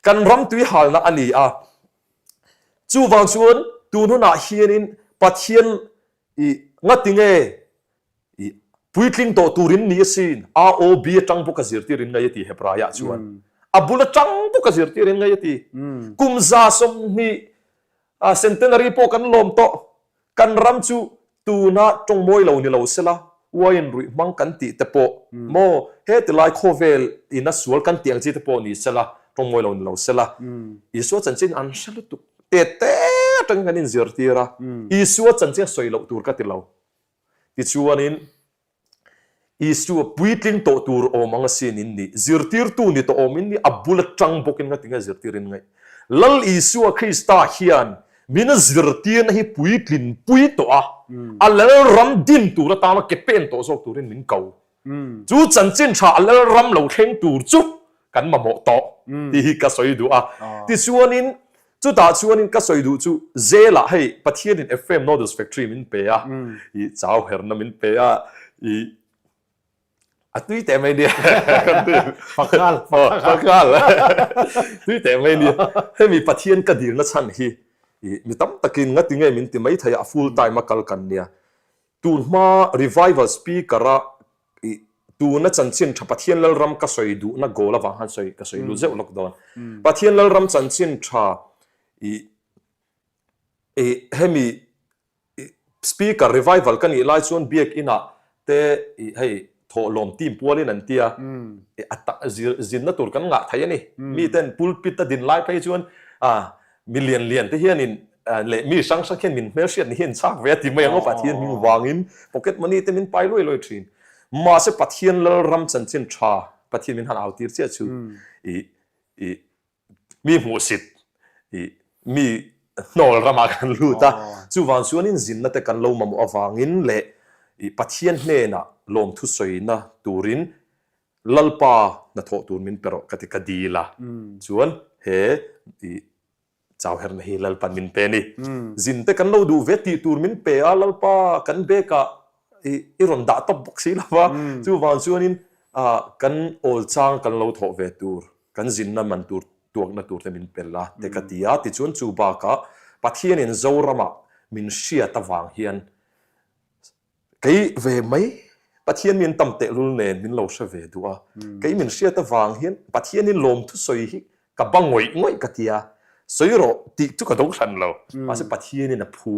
Kan ram tui halna a ni a. Chuvang chuan tun hunah hianin Pathian i ngatinge i. Puitling tawh tur in ni asin, AOB atang bawk a zirtir in ngai a ti Hebraiah chuan. A bul atang bawk a zirtir in ngai a ti. Kum 120 centenary pawh kan lawm tawh. Kan ram chu tuna tawng mawi lo ni lo sela, uaiin ruih hmang kan tih te pawh maw, he tilai khawvel ina sual kan tih ang chi te pawh ni sela, tawng mawi lo ni lo sela. Isua chanchin an hre lutuk. Tete atangin kan inzirtir a, Isua chanchin a sawi loh tur ka ti lo. Tichuanin, Isua puitling tawh tur awm ang asin in nih, zirtirtu ni tawh awm in nih, a bul atang bawkin nga tinge zirtir in ngaih? Lal Isua Krista hian min zirtirna hi puitlin pui tawh a, a Lalram din tur atana ke pen tawh zawk turin min ko. Chu chanchin tha a Lalram lo thleng tur chu kan mamawh tawh tih hi ka sawi duh a. Tichuanin chutah chuanin ka sawi duh chu zelah hei Pathianin Ephraim Noodles Factory min pe a, i chau herna min pe a, i a tui teh mai nia. Pakal, pakal. Tui teh mai nia. Hemi Pathian ka dilna chhan hi i mi tam takin ngati nge min ti mai thei a, a full time a kal kan nia. Tun hma revival speaker a i tuna chanchin tha Pathian Lalram ka sawi duhna goal avang khan sawi ka sawi lut zeuh lawk dawn. Pathian Lalram chanchin tha i i hemi i speaker revival ka nih lai chuan biakin ah te i hei thawhlawm team pualin an tia i a tak zir zinna tur kan ngah thei a ni. Miten pulpit a din lai phei chuan a mi lian lian te hianin leh mi hrang hrang hian min hmelhriat ni hian chak ve a ti mai ang aw Pathian hming vangin pocket money te min pai luai luai thin. Mahse Pathian Lalram chanchin tha Pathian min han au tir chiah chu i i mi hmuhsit i mi hnawl ramah kan lut a. Chuvang chuanin zinna te kan lo mamawh avangin leh i Pathian hnenah lawmthu sawina turin Lalpa hnathawh tur min pe rawh ka ti ka dil a. Chuan he i Chauherna hi Lalpan min pe a ni. Zin te kan lo duh ve tih tur min pe a, Lalpa kan bag ah i rawn dah tawp bawk si lo va, chuvang chuanin kan awl chang kan lo thawh ve tur, kan zinna man tur tuakna tur te min pel a te ka ti a. Tichuan chu bakah Pathianin Zoramah min hriat avang hian Kei ve mai, Pathian min tam tehlul nen min lo hre ve duh a, kei min hriat avang hian Pathianin lawmthu sawi hi ka ba ngawih ngawih ka ti a, sawi rawh tih chu ka do hran lo, mahse Pathianin a phu,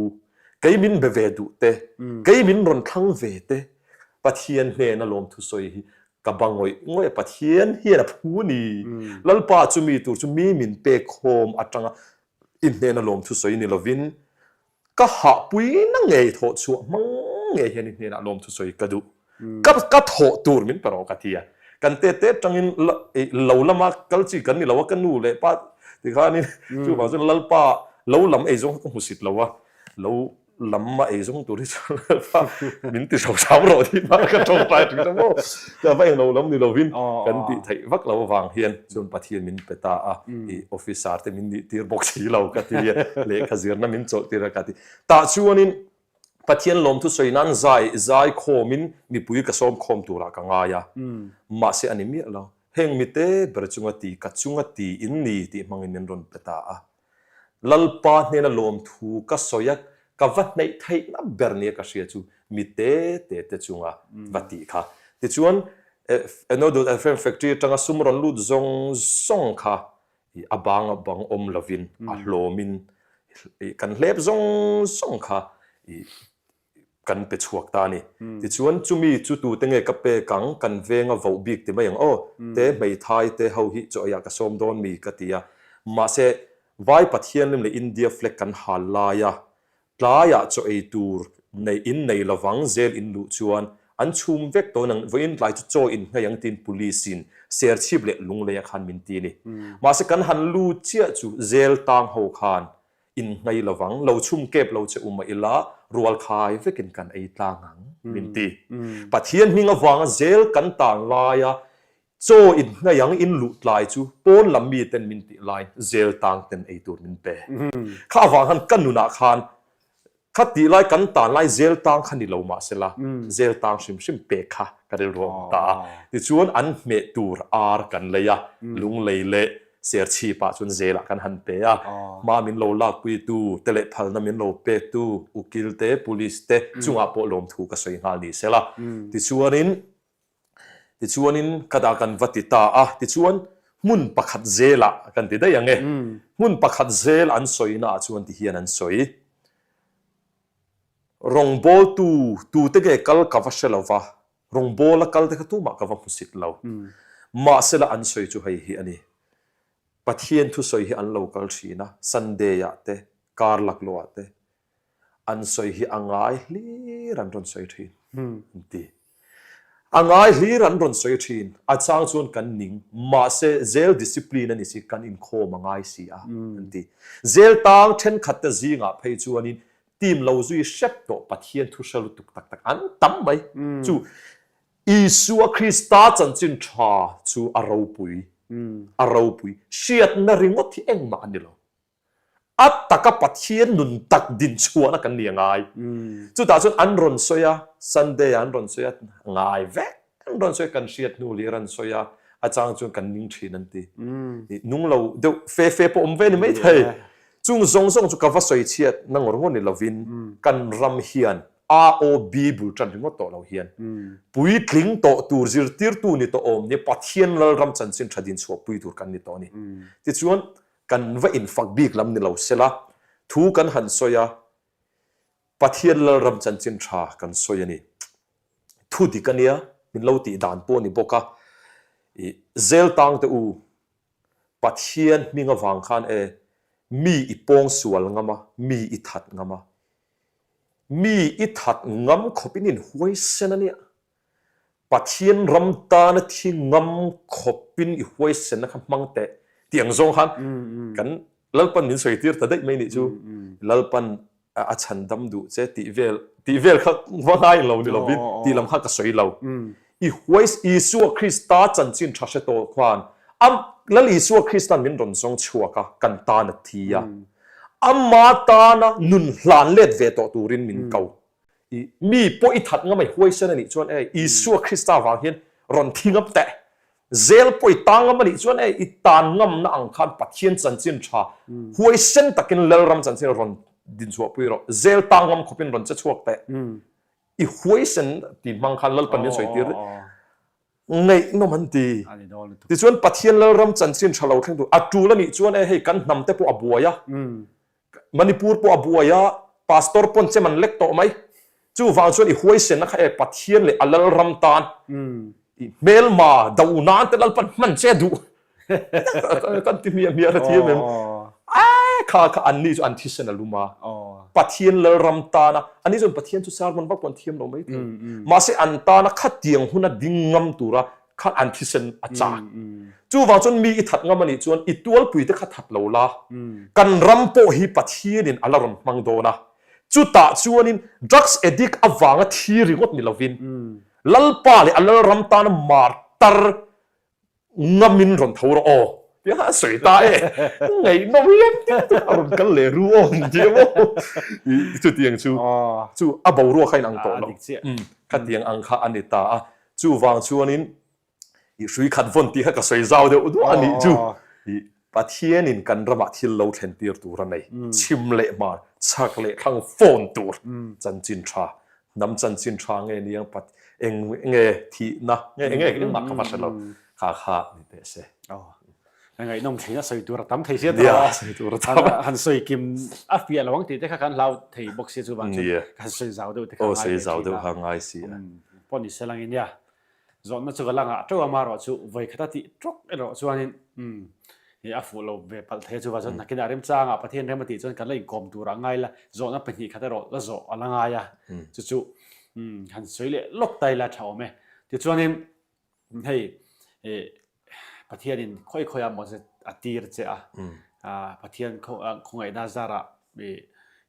kei min be ve duh te, kei min rawn thlang ve te, Pathian hnena lawmthu sawi hi ka ba ngawih ngawih a, Pathian hian a phu ni, Lalpa chu mi tur chu mi min pek khawm atanga i hnena lawmthu sawi ni lovin, Ka hahpui na ngei thawh chhuah hmang ngei hian i hnenah lawmthu sawi ka duh. Ka ka thawh tur min pe rawh ka ti a. Kan te te atangin lo lama kal chi kan ni lo a, ka nu leh pa tikhanin chuvang chuan Lalpa lo lam ei zawng kha ka hmusit lo a, lo lam a ei zawng tur hi chuan Lalpa min ti hro hram rawh tih hmang ka tawngtai thin a maw. Ka va englo lam ni lovin kan tih theih vak lo avang hian chuan Pathian min pe ta a, i officer te min nih tir bawk si lo ka ti a, lehkha zirna min chawlh tir a ka ti. Tah chuanin Pathian lawmthu sawi nan zai zai khawmin mipui ka sawm khawm turah ka ngai a, mahse a ni miah lo. Heng mite ber chunga ti ka chunga ti in ni tih hmangin min rawn pe ta a. Lalpa hnena lawmthu ka sawi a, ka va hnaih theihna ber nia ka hria chu mi te te te chunga va tih kha. Tichuan, Enodut Ephraim Factory atanga sum rawn lut zawng zawng kha a bang a bang awm lovin a hlawmin kan hlep zawng zawng kha kan pe chhuak ta a ni. Tichuan, chumi chu tute nge ka pek ang, kan venga voh bik ti mai ang aw, te hmeithai te ho hi chaw eiah ka sawm dawn mi ka ti a. Mahse, Vai Pathianlim leh India flag kan hal lai a, tlaiah chaw ei tur nei in nei lovang zel in luh chuan an chhum vek tawn ang, vawiin tlai chu chaw in nghei ang tiin police in Serchhip leh Lungleia khan min ti a ni. Mahse, kan han lut chiah chu zel tang ho khan Innghei lovang, lo chhum kep lo che u mah ila, rual khai vekin kan ei tlang ang, min ti. Pathian hming avanga zel kan tan laia chaw innghei ang in luh tlai chu pawn lam miten min tih lai zel tang ten ei tur min pe. Kha avang khan ka nunah khan kha tih lai kan tan lai zel tang kha ni lo mah sela, zel tang hrim hrim pek kha ka rilru a awm ta a. Tichuan an hmeh tur ar kan lei a, lunglei leh. Serchhip-ah chuan zelah kan han pe a, hma min lo lakpuitu te leh phalna min lo pektu ukil te, police te chungah pawh lawmthu ka sawi nghal ni sela. Tichuanin tichuanin ka dah kan va ti ta a, tichuan hmun pakhat zelah kan ti daih ang e. Hmun pakhat zel an sawinaah chuan ti hian an sawi. Rawngbawltu tute nge kal ka va hre lo va, Rawngbawla kal te kha tumah ka va hmu sit lo. Mahsela an sawi chu hei hi a ni. Pathian thusawi hi an lo kal thin a, Sunday ah te, kar laklawh ah te, an sawi hi a ngai hlir an rawn sawi thin an ti. A ngai hlir an rawn sawi thin, a chang chuan kan ning, mahse zel discipline a ni si, kan inkhawm a ngai si a an ti. Zel tang thenkhat te zingah phei chuanin Team lo zui hrep tawh Pathian thu hre lutuk tak tak an tam mai. Chu Isua Krista chanchin tha chu a ropui, a ropui. Hriatna ringawt hi engmah a ni lo. A taka Pathian nun tak din chhuahna kan ni a ngai. Chutah chuan an rawn sawi a, Sunday ah an rawn sawi a, ngai vek an rawn sawi a, kan hriat hnu lir an sawi a, a chang chuan kan ning thin an ti. Nung lo deuh fe fe pawh awm ve ni maithei. Chung zawng zawng chu ka va sawi chhiat na ngawr ngawr ni lovin kan ram hian AOB bul tan ringawt tawh lo hian puitling tawh tur zirtirtu ni tawh awm ni Pathian Lalram chanchin tha din chhuah pui tur kan ni tawh a ni. Tichuan kan va infak bik lam ni lo sela thu kan han sawi a, Pathian Lalram chanchin tha kan sawi a ni. Thu dik a nia min lo tih dan pawh a ni bawk a. I zel tang teh u Pathian hming avang khan e, mi i pawng sual ngam a, mi i that ngam a. Mi i that ngam khawpin in huaisen a nia. Pathian ram tana thi ngam khawpin i huaisenna kha hmang teh tih ang zawng khan kan Lalpan min sawi tir ta daih mai nih chu. Lalpan a chhan dam duh che tih vel tih vel kha va ngai lo ni lovin tih lam kha ka sawi lo. I huais Isua Krista chanchin tha hre tawh khan a Lal Isua Krista'n min rawn zawng chhuak a, kan tan a thi a. Ama tana nun hlan let ve tawh turin min ko. I mi pawh i that ngam a i huaisen a nih chuan e Isua Krista vang hian rawn thi ngam teh. Zel pawh i tang ngam a nih chuan e i tan ngamna ang khan Pathian chanchin tha huaisen takin Lalram chanchin rawn dinchhuah pui rawh. Zel tang ngam khawpin rawn che chhuak teh. I huaisen tih hmang khan Lalpan min sawi tir ngaihnawm an ti. Tichuan Pathian Lalram chanchin tha lo thleng tur a tul a nih chuan e hei kan hnam te pawh a buai a. Manipur pawh a buai a, Pastor pawn chem an lek tawh mai. Chuvang chuan i huaisenna kha e Pathian leh a Lalram tan i hmelma do nan te Lalpan hman che duh kan ti hmiah hmiah hre thiam em? A kha kha anni chu an thisen a lum a, Pathian Lalram tana anni chuan Pathian chu sermon vak pawh an thiam lo mai thei. Mahse an tana khatiang huna ding ngam tura khan an thisen a chak. Chuvang chuan mi i that ngam a nih chuan i tualpui te kha that lo la, kan ram pawh hi Pathianin a la rawn hmang dawn a. Chutah chuanin drugs addict avanga thi ringawt ni lovin Lalpa leh a Lalram tana martar ngamin rawn tho rawh aw tia a sawi ta e. Ngaihnawm hian a rawn kal leh ru aw ang tih emaw chutiang chu chu a boruak kha inang tawh lo. Khatiang ang kha a ni ta a. Chuvang chuanin i hrui khat vawn tih kha ka sawi zau deuh duah a nih chu. I Pathianin kan ramah thil lo thlen tir tur a nei. Chhim leh hmar, chhak leh thlang phone tur chanchin tha, hnam chanchin tha nge niang Pat eng nge thihna nge eng nge engmah ka va hre lo kha kha ni teh se. Ngaihnawm thin a sawi tur a tam thei sia tawh a, sawi tur a tam. Han sawi kim a fiah lo ang tih te kha kan hlau thei bawk sia chuvang chuan ka han sawi zau deuh te kha ngai ve thin a. Ngai si a. Pawh ni se lang in nia. Zawhna chu ka la ngah teuh a marawh chu vawi khat a tih tawk erawh chuanin a fuh lo ve palh thei a chuvang chuan nakinah remchangah Pathian rem a tih chuan kan la inkawm turah ngai la zawhna pahnih khat erawh la zawh a la ngai a chu chu han sawi leh lawk ta ila tha awm e. Tichuanin Hei Pathianin khawi khawi a Moses a tir che a, Pathian khawngaihna zarah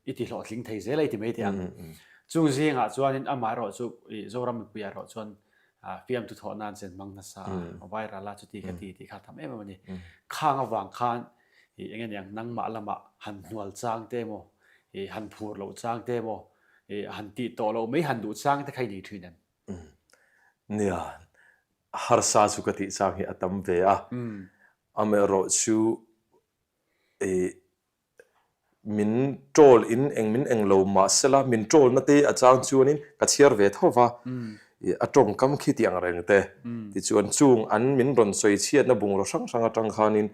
i ti hlawhtling thei zel a i ti mai teh ang. Chung zingah chuanin amah erawh chu Zoram mipui erawh chuan fiamthu thawh nan chen hmang nasa a, viral a chuti kha ti tih kha tam em em a ni. Khang avang khan eng nge niang nangmah lamah han hnual chang te emaw, han phur loh chang te emaw, han tih tawh loh mai han duh chang te kha i nei thin em? Nia, harsa chu ka tih chang hi a tam ve a. Amaherawhchu i min troll in eng min eng lo mahsela min troll na te a chang chuanin ka chhiar ve tho va, i a tawngkam khi tih ang reng te. Tichuan chung an min rawn sawi chhiatna bungraw hrang hrang atang khanin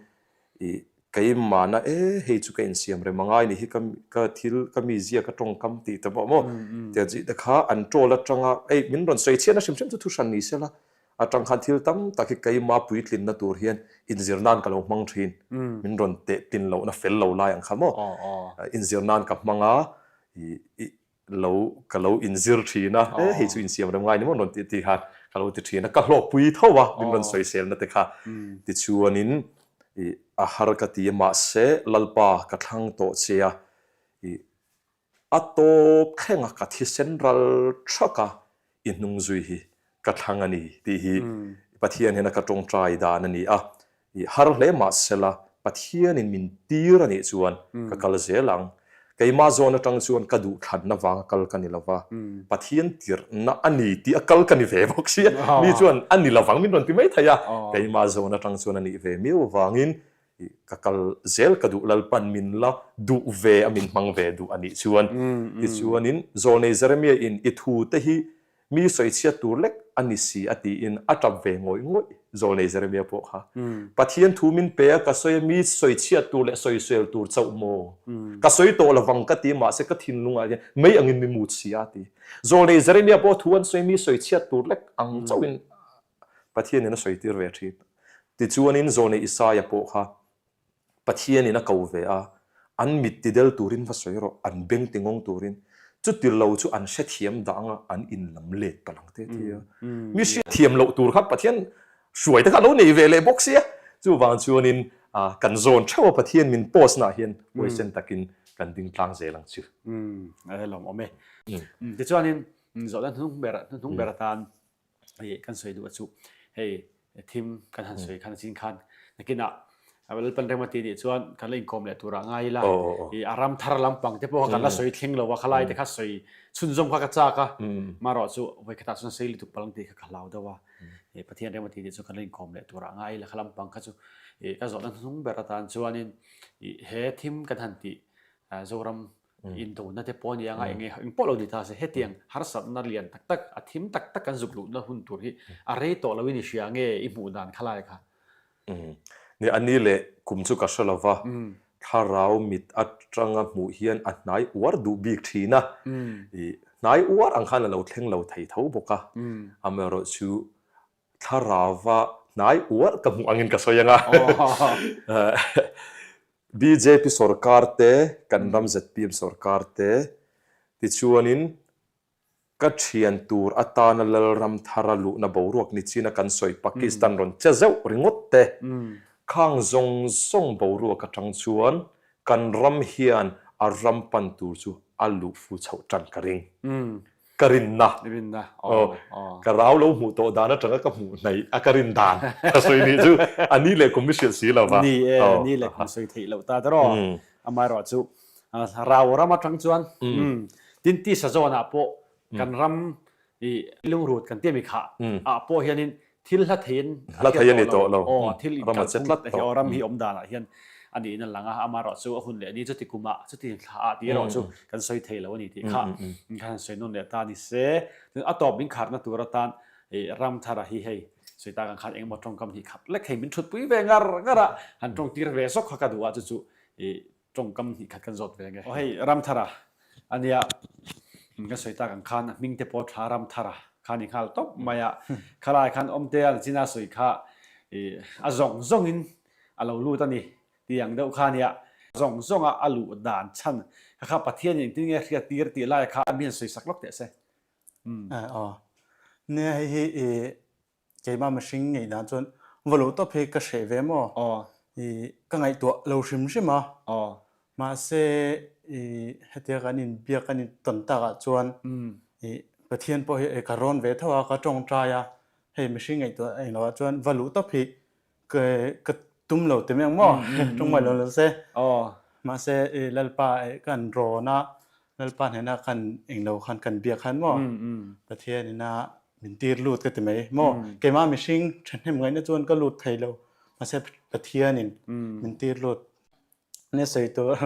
i keimahna e hei chu ka insiam rem angai ni hi ka ka thil ka mizia ka tawngkam tih te pawh maw tiang chi te kha an troll atanga ei min rawn sawi chhiatna hrim hrim chu thu hran ni sela Atang khan thil tam tak hi keima puitlinna tur hian inzir nan ka lo hmang thin. Min rawn teh tlin lohna fel lo lai ang kha maw? Inzir nan ka hmang a, i lo ka lo inzir thin a, e hei chu insiam rem ngai ni maw rawn tih tih khan ka lo ti thin a, ka hlawkpui tho a min rawn sawiselna te kha. Tichuanin i a har ka ti a, mahse Lalpa ka thlang tawh che a, i A tawp thlenga ka thisen ral thak a, i hnung zui hi ka thlang a ni tih hi Pathian hian a ka tawngtai dan a ni a. I har hle mah sela Pathianin min tir a nih chuan ka kal zel ang. Keimah zawn atang chuan ka duhthlanna vanga kal ka ni lova, Pathian tirhna a ni tih a kal ka ni ve bawk sia. Mi chuan a ni lovang min rawn ti mai thei a, keimah zawn atang chuan a nih ve miau avangin Ka kal zel ka duh Lalpan min la duh ve a min hmang ve duh a nih chuan tichuanin Zawlnei Jeremia in i thu te hi mi sawichhiat tur lek a ni si a tiin a tap ve ngawih ngawih Zawlnei Jeremia pawh kha Pathian thu min pe a ka sawi a mi sawichhiat tur leh sawisel tur chauh maw ka sawi tawh lovang ka ti mahse ka thinlungah hian mei angin mi mut si a ti Zawlnei Jeremia pawh thu an sawi mi sawichhiat tur lek ang chauhin Pathianin a sawi tir ve thin. Tichuanin Zawlnei Isaia pawh kha Pathianin a ko ve a, an mit tidel turin va sawi rawh, an beng tingawng turin. Chuti lo chu an hrethiam dah anga an inlam let palh ang te ti a. Mi hriatthiam loh tur kha Pathian hruai te kha a lo nei ve leh bawk sia. Chuvang chuanin kan zawn theuh a Pathian min post naah hian huaisen takin kan ding tlang zel ang chu. A lawmawm e. Tichuanin zawhna hnuhnung ber atan hei kan sawi duh a chu hei thim kan han sawi khan chin khan nakinah Lalpan rem a ti nih chuan kan la inkawm leh turah ngai ila i a ram thar lampang te pawh kha kan la sawi thleng lo a khalai te kha sawi chhunzawm kha ka chak a marawh chu vawikhatah chuan sei lutuk palang tih kha ka hlau deuh a i Pathian rem a ti nih chuan kan la inkawm leh turah ngai ila kha lampang kha chu i ka zawhna hnuhnung ber atan chuanin i he thim kan han tih Zoram Indona te pawh a ni anga eng eng pawh lo ni ta se hetiang harsatna lian tak tak a thim tak tak kan zuk luhna hun tur hi a rei tawh loin i hria nge i hmuh dan kha lai kha? Ni a ni leh kum chu ka hre lo va, thlarau mit atanga hmuh hian a hnai uar duh bik thin a, i hnai uar ang khan a lo thleng lo thei tho bawk a, amaherawhchu Thlarauva hnai uar ka hmuh angin ka sawi ang a. Bjp sorkar te, kan ram zpm sorkar te tichuanin ka thian tur atana Lalram thara luhna boruak ni china kan sawi Pakistan rawn che zeuh ringawt te khang zawng zawng boruak atang chuan kan ram hian a ram pan tur chu a luh fu chhoh tan ka ring. Ka rinna. Rinna, aw, aw. Ka rau lo hmuh tawh dan atanga ka hmuh hnaih a ka rin dan ka sawi nih chu a ni leh kum i hrilh si lo va. Ni e, ni leh kum sawi theih loh ta tawh. Amaherawh chu rau ram atang chuan tin tisa zawnah pawh kan ram i lungrut kan ti ami khah ah pawh hianin Thil hla theiin a hriat tawh lo. Aw, thil inkalphung te hi aw ram hi awm danah hian a niin a lang a, amaherawh chu a hun leh ni chuti kumah chuti thla ah tih erawh chu kan sawi thei lo a ni tih kha kan han sawi nawn leh ta ni se. Chuan a tawp min kharna tur atan ram thara hi hei sawi tak ang khan engemaw tawngkam hnih khat lek hei min thutpui ve ngar ngar a, han tawngtir ve zawk kha ka duh a chu chu Tawngkam hnih khat kan zawt ve nge. Aw hei Ramthara a nia kan sawi tak ang khan a hming te pawh tha Ramthara kha ni nghal tawp mai a. Khalai khan Awmtea an china sawi kha a zawng zawng in a lo lut a ni tih ang deuh kha nia. Zawng zawng a a luh dan chhan kha kha Pathian in engtin nge hriat tir tih lai kha mi han sawi sak lawk teh se. Aw nia hei hi Keimah mihring ngei dan chuan va lo tawp hi ka hreh ve maw? I ka ngaihtuah lo hrim hrim a. Mahse i hetia kan inbiak kan intawn takah chuan i Pathian pawh hi ka rawn ve tho a, ka tawngtai a, hei mihring ngaihtuah eng lohah chuan va luh tawp hi ka ka tum lo ti mai ang maw? Tawng mai lo lo se. Mahse i Lalpa kan rawn a, Lalpa hnena kan eng lo khan kan biak khan maw? Pathian ina Min tir lut ka ti mai maw? Keimah mihring thahnem ngaihna chuan ka lut thei lo. Mahse Pathianin min tir lut. Ni sawi tur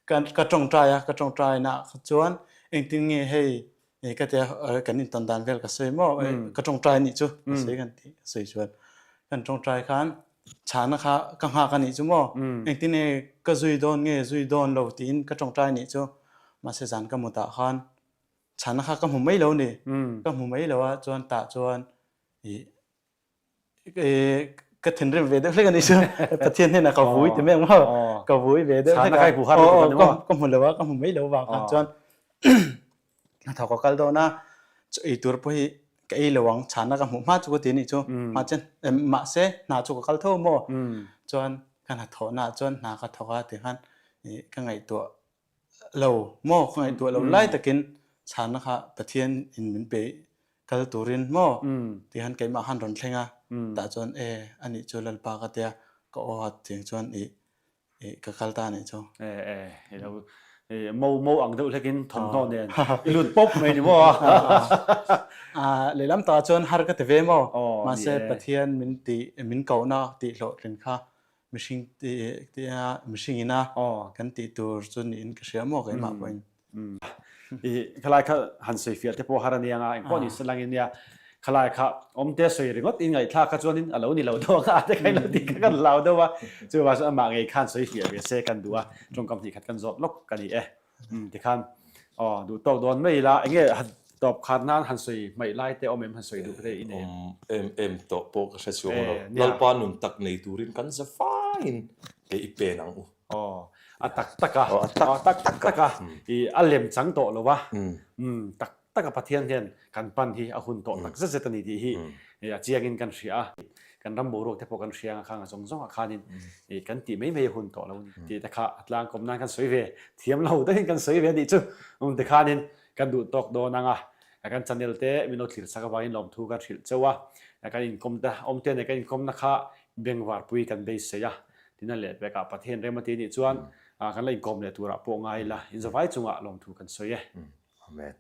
ka tawngtai a, ka tawngtai na kha chuan engtin nge hei ka tia kan intawn dan vel ka sawi maw ka tawngtai anih chu ka sawi kan tih ka sawi chuan kan tawngtai khan chhana kha ka nghak anih chu maw engtin nge ka zui dawn nge zui dawn lo tiin ka tawngtai anih chu mahse zan ka mutah khan chhana kha ka hmu mai lo ni ka hmu mai lo a chuan tah chuan ih ka thinrim ve deuh hlek a nih chu Pathian hnenah ka vui ti mai ang maw ka vui ve deuh hlek a ka hmu lo a ka hmu mai lo vang khan chuan hnathawk ka kal dawn a chaw ei tur pawh hi ka ei lo ang chhana ka hmuh hma chu ka ti a nih chu mahse hna chu ka kal tho maw chuan ka hnathawhna ah chuan hna ka thawk a tikhan ka ngaihtuah lo maw ka ngaihtuah lo lai takin chhanna kha Pathian in min pe kal turin maw tihan keimah khan rawn thleng a tah chuan e anih chu Lalpa ka tia ka aw a tiang chuan i i ka kal ta anih chu. E e i lo i mo mo ang deuh hlekin thawmhnaw nen i lut pawp mai ni maw a lehlam takah chuan har ka ti ve maw mahse Pathian min tih min kohna tih hlawhtlin kha mihring tia mihring ina kan tih tur chu niin ka hria maw keimah pawhin. I khalai kha han sawi fiah te pawh har a nia nga engpawh ni se langin nia khalai kha awmte sawi ringawt in ngaihthlak kha chuanin a lo ni lo deuh ang a te kha ilo tih kha kan hlau deuh a chuvang chuan amah ngei khan sawi fiah ve se kan duh a tawngkam hnih khat kan zawt lawk ka ni e. Tikhan aw duh tawk dawn mai ila enge han tawp khat nan han sawi hmaih lai te awm em han sawi duh te i nei em? Awm em em tawh pawh ka hre chhuang lo. Lalpa nun tak nei turin kan za faiin ke i pen ang u. Aw a tak tak a, aw a tak tak a i a lem chang tawh lo a, tak tak a Pathian hian kan pan hi a hun tawh tak zet zet a ni tih hi a chiangin kan hria a, kan ram boruak te pawh kan hria ang a khang a zawng zawng ah khanin kan tih mai mai a hun tawh lo a ni tih te kha a tlangkawm nan kan sawi ve thiam lo deuhin kan sawi ve a nih chu um ti khanin kan duh tawk dawn ang a, kan channel te min lo thlir chak avangin lawmthu kan hrilh cheu a, kan inkawm te awm te nen kan inkawmna kha bengvarpui kan beisei a, tin a lehpekah Pathian rem a ti nih chuan kan la inkawm leh turah pawh ngai ila inzawvai chungah lawmthu kan sawi e. Amen.